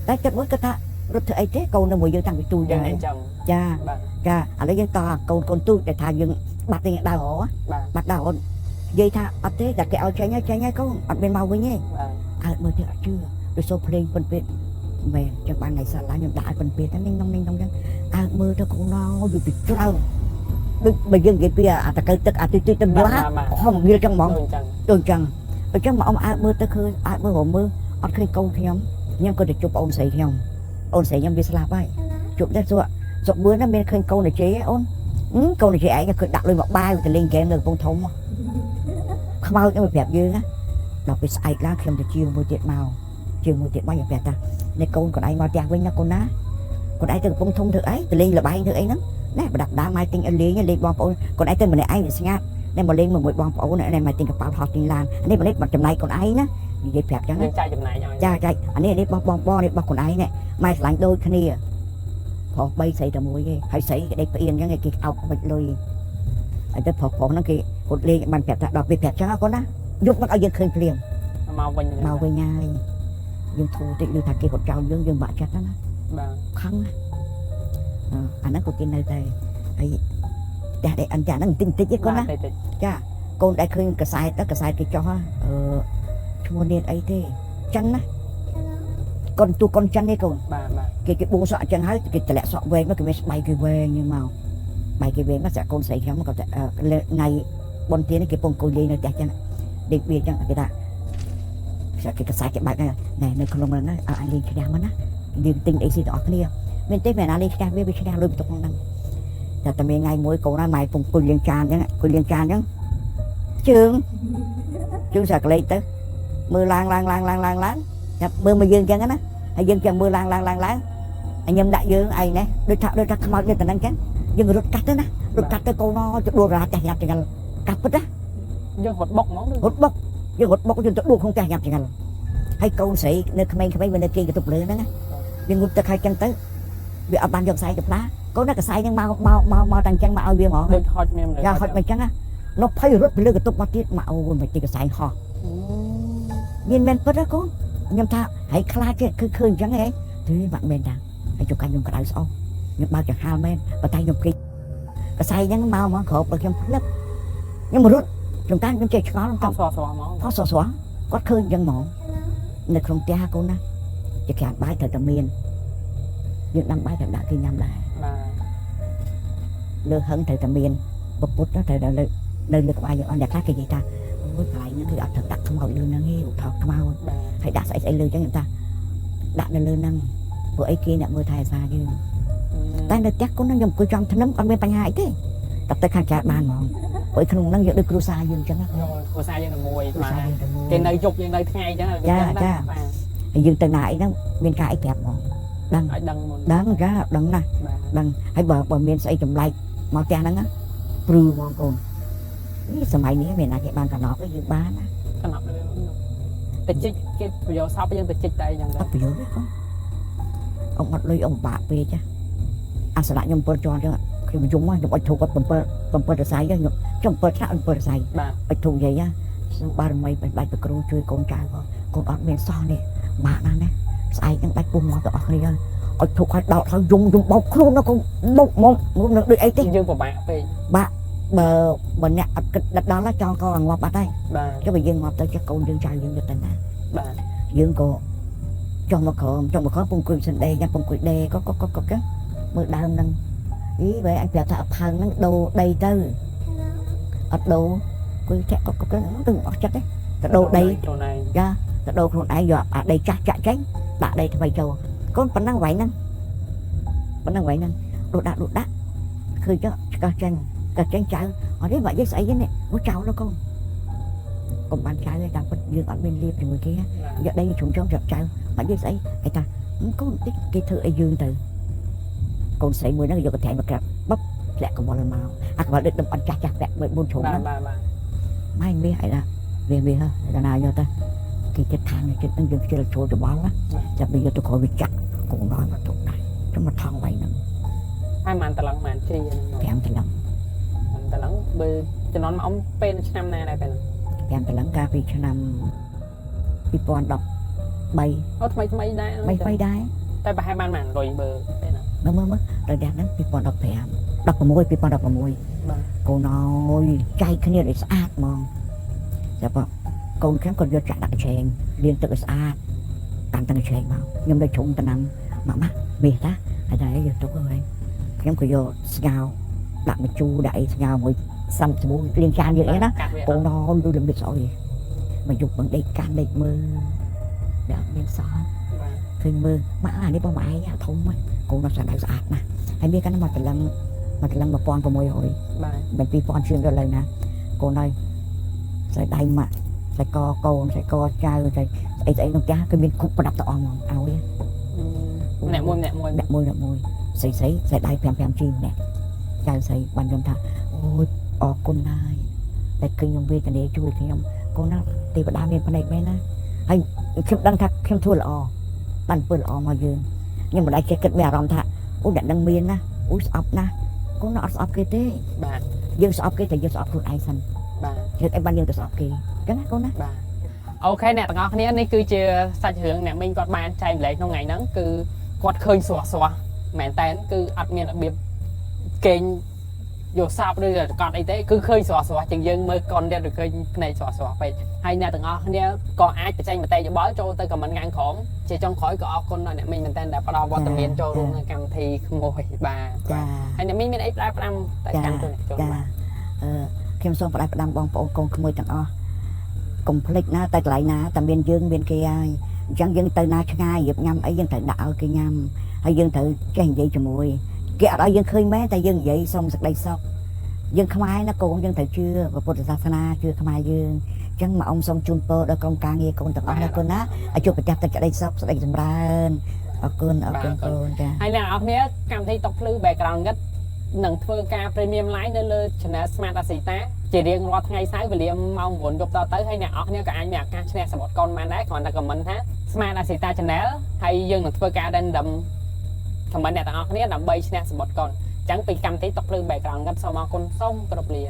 តែចិត្តមួយគាត់ថារត់ធ្វើអីទេកូននៅមួយយើងតាំងពីទូច ដែរ យើងអញ្ចឹង ចា បាទ ចាឥឡូវយើងតកូនកូនទូចដែលថាយើងបាត់ទេដើរហ៎ បាទ បាត់ដើរអូននិយាយថាអត់ទេតែគេឲ្យចេញហើយចេញហើយកូនអត់មានមកវិញទេ បាទ អើមើលទៅអត់ជឿដូចសូភ្លេងពិនពេតមែនចឹងបានថ្ងៃសាឡាខ្ញុំដាក់ឲ្យពិនពេតហ្នឹងនងនេះនងចឹងអើមើលទៅកូនណោវាពីច្រើនដូចបើយើងនិយាយពីអាតកៅទឹកអាទីទីទៅឡា បាទ ហមងៀលចឹងហ្មង ដូចអញ្ចឹង ដូចចឹងអញ្ចឹងមកអ៊ំអើមើលទៅឃើញអើមើលរមើលអត់ឃើញកូនខ្ញុំខ្ញុំក៏ទៅជួបអូនស្រីខ្ញុំអូនស្រីខ្ញុំវាស្លាប់ហើយជួបទៅសួរសុកបឿនណាមានឃើញកូនទៅជេអូនកូនទៅជេឯងឃើញដាក់លុយមកបាវទៅលេងហ្គេមនៅកំពង់ធំខ្មោចនឹងប្រាប់យើងណាដល់ពេលស្អែកឡើងខ្ញុំទៅជាមួយទៀតមកជាមួយទៀតមកខ្ញុំប្រាប់ថានេះកូនកូនឯងមកផ្ទះវិញណាកូនណាកូនឯងទៅកំពង់ធំធ្វើអីទៅលេងលបែងធ្វើអីហ្នឹងណាប្រដាប់ដាម៉ែទិញឲ្យលេងលេងបងប្អូនកូនឯងទៅម្នាក់ឯងវាស្ងាត់នេះមកលេងមួយបងប្អូននេះមកទិញកប៉ាល់ហោះទិញឡាននេះមកនេះមកចំណាយកូនឯងណានិយាយប្រាប់ចឹងណា យើងចាយចំណាយឲ្យ ចាចាអានេះនេះបោះបងបងនេះបោះខ្លួនឯងនេះម៉ែស្រឡាញ់ដូចគ្នាប្រុស3ស្រីតែមួយទេហើយស្រីគេដេកផ្អៀងអញ្ចឹងគេអោបមិនលុយហើយទៅប្រុសប្រុសហ្នឹងគេរត់លេងបានប្រាប់ថាដល់ពេលប្រាប់ចឹងកូនណាយប់មកឲ្យយើងឃើញភ្លាម មកវិញ មកវិញហើយយើងធូរតិចឮថាគេរត់ចោលយើងយើងបាក់ចិត្តណាណា បាទ ខឹងណាអាហ្នឹងក៏គេនៅតែហើយផ្ទះដែលអិនចាហ្នឹងបន្តិចបន្តិចទេកូនណា តិចតិច ចាកូនដែលឃើញកសែតទៅកសែតគេចុះហ៎អឺឈ្មោះនាងអីទេចឹងណាកូនទូកូនចឹងទេកូន បាទបាទ គេគេបួងសក់អញ្ចឹងហើយគេតម្លាក់សក់វែងមកគេមានស្បែកគេវែងហ្នឹងមកបែកគេវែងមកស្រាក់កូនស្រីខ្ញុំក៏ថ្ងៃបុណ្យទាននេះគេពងអង្គុយលេងនៅផ្ទះចឹងដេកវាចឹងគេថាស្រាក់គេកសែតគេបែកហ្នឹងណែនៅក្នុងហ្នឹងណាឲ្យអញលេងឈ្នះមកណាយើងទិញអីស៊ីទាំងអស់គ្នាមានទេមានណាលេងឈ្នះវាវាឈ្នះលុយបន្ទុកហ្នឹងតែតែមានថ្ងៃមួយកូនហើយម៉ែពងអង្គុយលាងចានចឹងអង្គុយលាងចានចឹងជើងជើងស្រាក់កលេចទៅមើលឡើងឡើងឡើងឡើងឡើងឡើងចាប់មើលមកយើងចឹងណាហើយយើងចឹងមើលឡើងឡើងឡើងឡើង អញខ្ញុំដាក់យើងឯងនេះដូចថាដូចថាខ្មោចនៅតំណឹងចឹងយើងរត់កាត់ទៅណារត់កាត់ទៅកូនណទៅដួលរាផ្ទះញ៉ាំចង្អិលកាត់ពិតណា យើងរត់បុកហ្មង រត់បុកយើងរត់បុកយើងទៅដួលក្នុងផ្ទះញ៉ាំចង្អិលហើយកូនស្រីនៅក្មេងៗវានៅគេងកន្ទប់លើហ្នឹងណាវាងូតទឹកហើយចឹងទៅវាអត់បានយកខ្សែទៅផ្លាកូនណាខ្សែហ្នឹងមកមកមកមកតែអញ្ចឹងមកឲ្យវាហ្មង ដូចហត់មានមនុស្ស យ៉ាហត់មកអញ្ចឹងណានោះភ័យរត់ពីលើកន្ទប់មកទៀតមកអូយមិនទីខ្សែហោះមានមែនពិតណាកូនខ្ញុំថាហើយខ្លាចទេគឺឃើញអញ្ចឹងហ៎ទេបាក់មែនតាហើយចុះកាញ់ខ្ញុំក្តៅស្អុះខ្ញុំបើកចង្ហាល់មែនប៉ុន្តែខ្ញុំគេកសែងហ្នឹងមកមកគ្របឲ្យខ្ញុំផ្លឹកខ្ញុំរត់ខ្ញុំតាខ្ញុំចេះឆ្ងល់ ហ ខ្ញុំ ត់ស្រស់ស្រស់ហ្មង ផុសស្រស់គាត់ឃើញអញ្ចឹងហ្មងនៅក្នុងផ្ទះកូនណាជាក្រានបាយត្រូវតែមានយើងដាំបាយត្រូវដាក់គេញ៉ាំដែរ បាទ លើហឹងត្រូវតែមានពពុទ្ធត្រូវតែលើនៅលើក្បាលយើងអស់អ្នកខ្លះគេនិយាយថាអូយកន្លែងហ្នឹងគឺអត់ត្រូវដាក់ខ្មោចលើហ្នឹងទេឧថោខ្មោច បាទ ហើយដាក់ស្អីស្អីលើអញ្ចឹងខ្ញុំថាដាក់នៅលើហ្នឹងព្រោះអីគេអ្នកមើលថែអាសាយើងតែនៅផ្ទះកូនហ្នឹងខ្ញុំអង្គុយចំធ្នឹមអត់មានបញ្ហាអីទេតែទៅខាងចែកបានហ្មងព្រោះក្នុងហ្នឹងយើងដូចគ្រួសារយើងអញ្ចឹងណា យល់គ្រួសារយើងតែមួយ គ្រួ បាទ សារយើងតែមួយ គេនៅយប់យើងនៅថ្ងៃអញ្ចឹងបាទ ហើយយើងទៅណាអីហ្នឹងមានការអីប្រាប់ហ្មងដឹង ឲ្យដឹងមុន ដឹងចាដឹងណាស់ បាទ ដឹងហើយបើបើមានស្អីចម្លែកមកផ្ទះហ្នឹងណាព្រឺហ្មងកូននេះសម័យនេះមានណាគេបានកណប់ទេយើងបានណា កណប់ទៅជីកគេប្រយោសពយើងទៅជីកតែអីចឹង អត់ប្រយោជន៍ទេកូនអ៊ំអត់លុយអ៊ំបាក់ពេកចាអាសនៈខ្ញុំ7ជាន់ចឹងខ្ញុំយំខ្ញុំអុចធូបគាត់7 7រស័យខ្ញុំខ្ញុំ7ថ្នាក់7រស័យ បាទ អុចធូបនិយាយណាសូមបារមីបាច់ប្រគ្រូជួយកូនចៅផងកូនអត់មានសោះនេះបាក់ណាស់ណាស្អែកហ្នឹងបាច់ពុះមកទាំងអស់គ្នាហើយអុចធូបឲ្យដោតហើយយំយំបោកខ្លួនណាកូនបោកមកមកនឹងដូចអីទេ យើងពិបាកពេក បើបើអ្នកអត់គិតដិតដល់ចង់ក៏ងាប់បាត់ហើយ បាទ ចុះបើយើងងាប់ទៅចេះកូនយើងចៅយើងយកទៅណា បាទ យើងក៏ចុះមកក្រោមចុះមកក្រោមពងអង្គុយសិនដេញ៉ាំពងអង្គុយដេក៏ក៏ក៏ក៏មើលដើមហ្នឹងអីបើអញប្រាប់ថាអផើងហ្នឹងដូរដីទៅអត់ដូរអង្គុយធាក់ក៏ក៏ទៅអស់ចិត្តទេទៅដូរដី ខ្លួនឯង ចាទៅដូរខ្លួនឯងយកអាដីចាស់ចាក់ចេញដាក់ដីថ្មីចូលកូនប៉ុណ្ណឹងវ៉ៃហ្នឹងប៉ុណ្ណឹងវ៉ៃហ្នឹងដុតដាក់ដុតដាក់ឃើញចុះឆ្កឹះចេញឆ្កឹះចេញចៅអត់ទេបាក់យាយស្អីនេះអូចៅនោះកូនកុំបានចៅទេតាមពិតយើងអត់មានលៀបជាមួយគេយកដីជ្រុំចុងចាប់ចៅបាក់យាយស្អីគេថាកូនតិចគេធ្វើអីយើងទៅកូនស្រីមួយហ្នឹងយកកន្ត្រៃមកក្រាបបបធ្លាក់កវលមកអាកវលដឹកដំអត់ចាស់ចាស់ពាក់4ជ្រុំ បាទ ហ្នឹង បាទបាទ ម៉ែមាសអីណាមាសមាសហ៎តាណាយកទៅគេចិត្តខាងចិត្តហ្នឹងយើងខ្ជិលចូលច្បល់ណាចាប់វាយកទៅក្រោយវាចាក់កូនដល់មកទុកដែរចាំមកថងໄວហ្នឹង ហើយម៉ានតឡឹងម៉ានជ្រីហ្នឹង 5តឡឹង តឡឹងបើជំនាន់មកអ៊ំពេលឆ្នាំណាដែរពេលហ្នឹង 5តឡឹងកាលពីឆ្នាំ2013 អូថ្មីថ្មីដែរ បីបីដែរ តែប្រហែលបានម៉ានរុយបើពេលហ្នឹង មើលមើលមើលដល់យ៉ាងហ្នឹង2015 16 2016 បាទ កូនអើយចែកគ្នាឲ្យស្អាតហ្មងចាប់បងកូនខ្ញុំក៏យកចាក់ដាក់ឆេងលាងទឹកឲ្យស្អាតកាន់ទាំងឆេងមកខ្ញុំនៅជ្រុងតំណាំម៉ាក់ម៉ាក់មាសតាហើយតែយកទុកហើយខ្ញុំក៏យកស្ងោដាក់ម្ជូរដាក់អីស្ងោមួយសាំស្មូលាងចានយើងអីណា កាត់វា កូនអើយលុយលំស្អុយមកយប់បងដេកកាន់ដេកមើលដែលអត់មានសោះ បាទ ឃើញមើលម៉ាក់អានេះបងម៉ែឯងធំហ្នឹងកូនដល់ស្អាតស្អាតណាស់ហើយមានកាន់មកតលឹងមកតលឹង1600 បាទ មិន2000ជាងដល់ឡើយណាកូនហើយស្អីដៃម៉ាក់ស្អីកកូនស្អីកចៅស្អីស្អីស្អីក្នុងផ្ទះគឺមានគ្រប់ប្រដាប់ទាំងអស់ហ្មងឲ្យ ម្នាក់មួយម្នាក់មួយ អ្នកមួយអ្នកមួយស្អីស្អីស្អីដៃ5 5ជីម្នាក់ចៅស្អីបានខ្ញុំថាអូយអរគុណហើយតែឃើញខ្ញុំវេទនាជួយខ្ញុំកូនណាទេវតាមានភ្នែកមែនណាហើយខ្ញុំដឹងថាខ្ញុំធ្វើល្អបានធ្វើល្អមកយើងខ្ញុំមិនដែលចេះគិតមានអារម្មណ៍ថាអូអ្នកនឹងមានណាអូស្អប់ណាស់កូនណាអត់ស្អប់គេទេ បាទ យើងស្អប់គេតែយើងស្អប់ខ្លួនឯងសិន បាទ ហេតុអីបានយើងទៅស្អប់គេអញ្ចឹងណាកូនណា បាទ OK អ្នកទាំងអស់គ្នានេះគឺជាសាច់រឿងអ្នកមីងគាត់បានចែកម្លែកក្នុងថ្ងៃហ្នឹងគឺគាត់ឃើញស្រស់ស្រស់មែនតើគឺអត់មានរបៀបគេងយកសពឬកត់អីទេគឺឃើញស្រស់ស្រស់ជាងយើងមើលកុនទៀតឬឃើញភ្នែកស្រស់ស្រស់ពេកហើយអ្នកទាំងអស់គ្នាក៏អាចបញ្ចេញមតិយោបល់ចូលទៅ comment ខាងក្រោមជាចុងក្រោយក៏អរគុណដល់អ្នកមីងមែនតើដែលផ្ដល់វត្តមានចូលរួមក្នុងកម្មវិធីក្មួយបាទ ចា ហើយអ្នកមីងមានអីផ្ដាល់ផ្ដាំតែកាន់ទៅអ្នកចូល ចា បាទ អឺខ្ញុំសូមផ្ដាច់ផ្ដាំបងប្អូនកូនក្មួយទាំងអស់កុំភ្លេចណាតែកន្លែងណាតែមានយើងមានគេហើយអញ្ចឹងយើងទៅណាឆ្ងាយរៀបញ៉ាំអីយើងត្រូវដាក់ឲ្យគេញ៉ាំហើយយើងត្រូវចេះនិយាយជាមួយគេអត់ឲ្យយើងឃើញមែនតែយើងនិយាយសុំសេចក្តីសុខយើងខ្មែរណាកូនយើងត្រូវជឿព្រះពុទ្ធសាសនាជឿខ្មែរយើងអញ្ចឹងមកអ៊ំសូមជូនពរដល់ក្រុមការងារកូនទាំងអស់ណាកូនណាឲ្យជួបប្រទះតែសេចក្តីសុខសេចក្តីចម្រើនអរគុណអរគុណកូនចា ហើយអ្នកនរគ្នាកម្មវិធីតុកភ្លឺ background គិតនឹងធ្វើការ premium live នៅលើ channel Smart Asita ជារៀងរាល់ថ្ងៃសៅរ៍វេលាម៉ោង9យប់តទៅហើយអ្នកនរគ្នាក៏អាចមានឱកាសឈ្នះសំបុត្រកុនបានដែរគ្រាន់តែ comment ថា Smart Asita Channel ហើយយើងនឹងធ្វើការ random comment អ្នកទាំងអស់គ្នាដើម្បីឈ្នះសំបុត្រកុនអញ្ចឹងពីកម្មវិធីតុកភ្លឺ background គិតសូមអរគុណសូមគោរពលា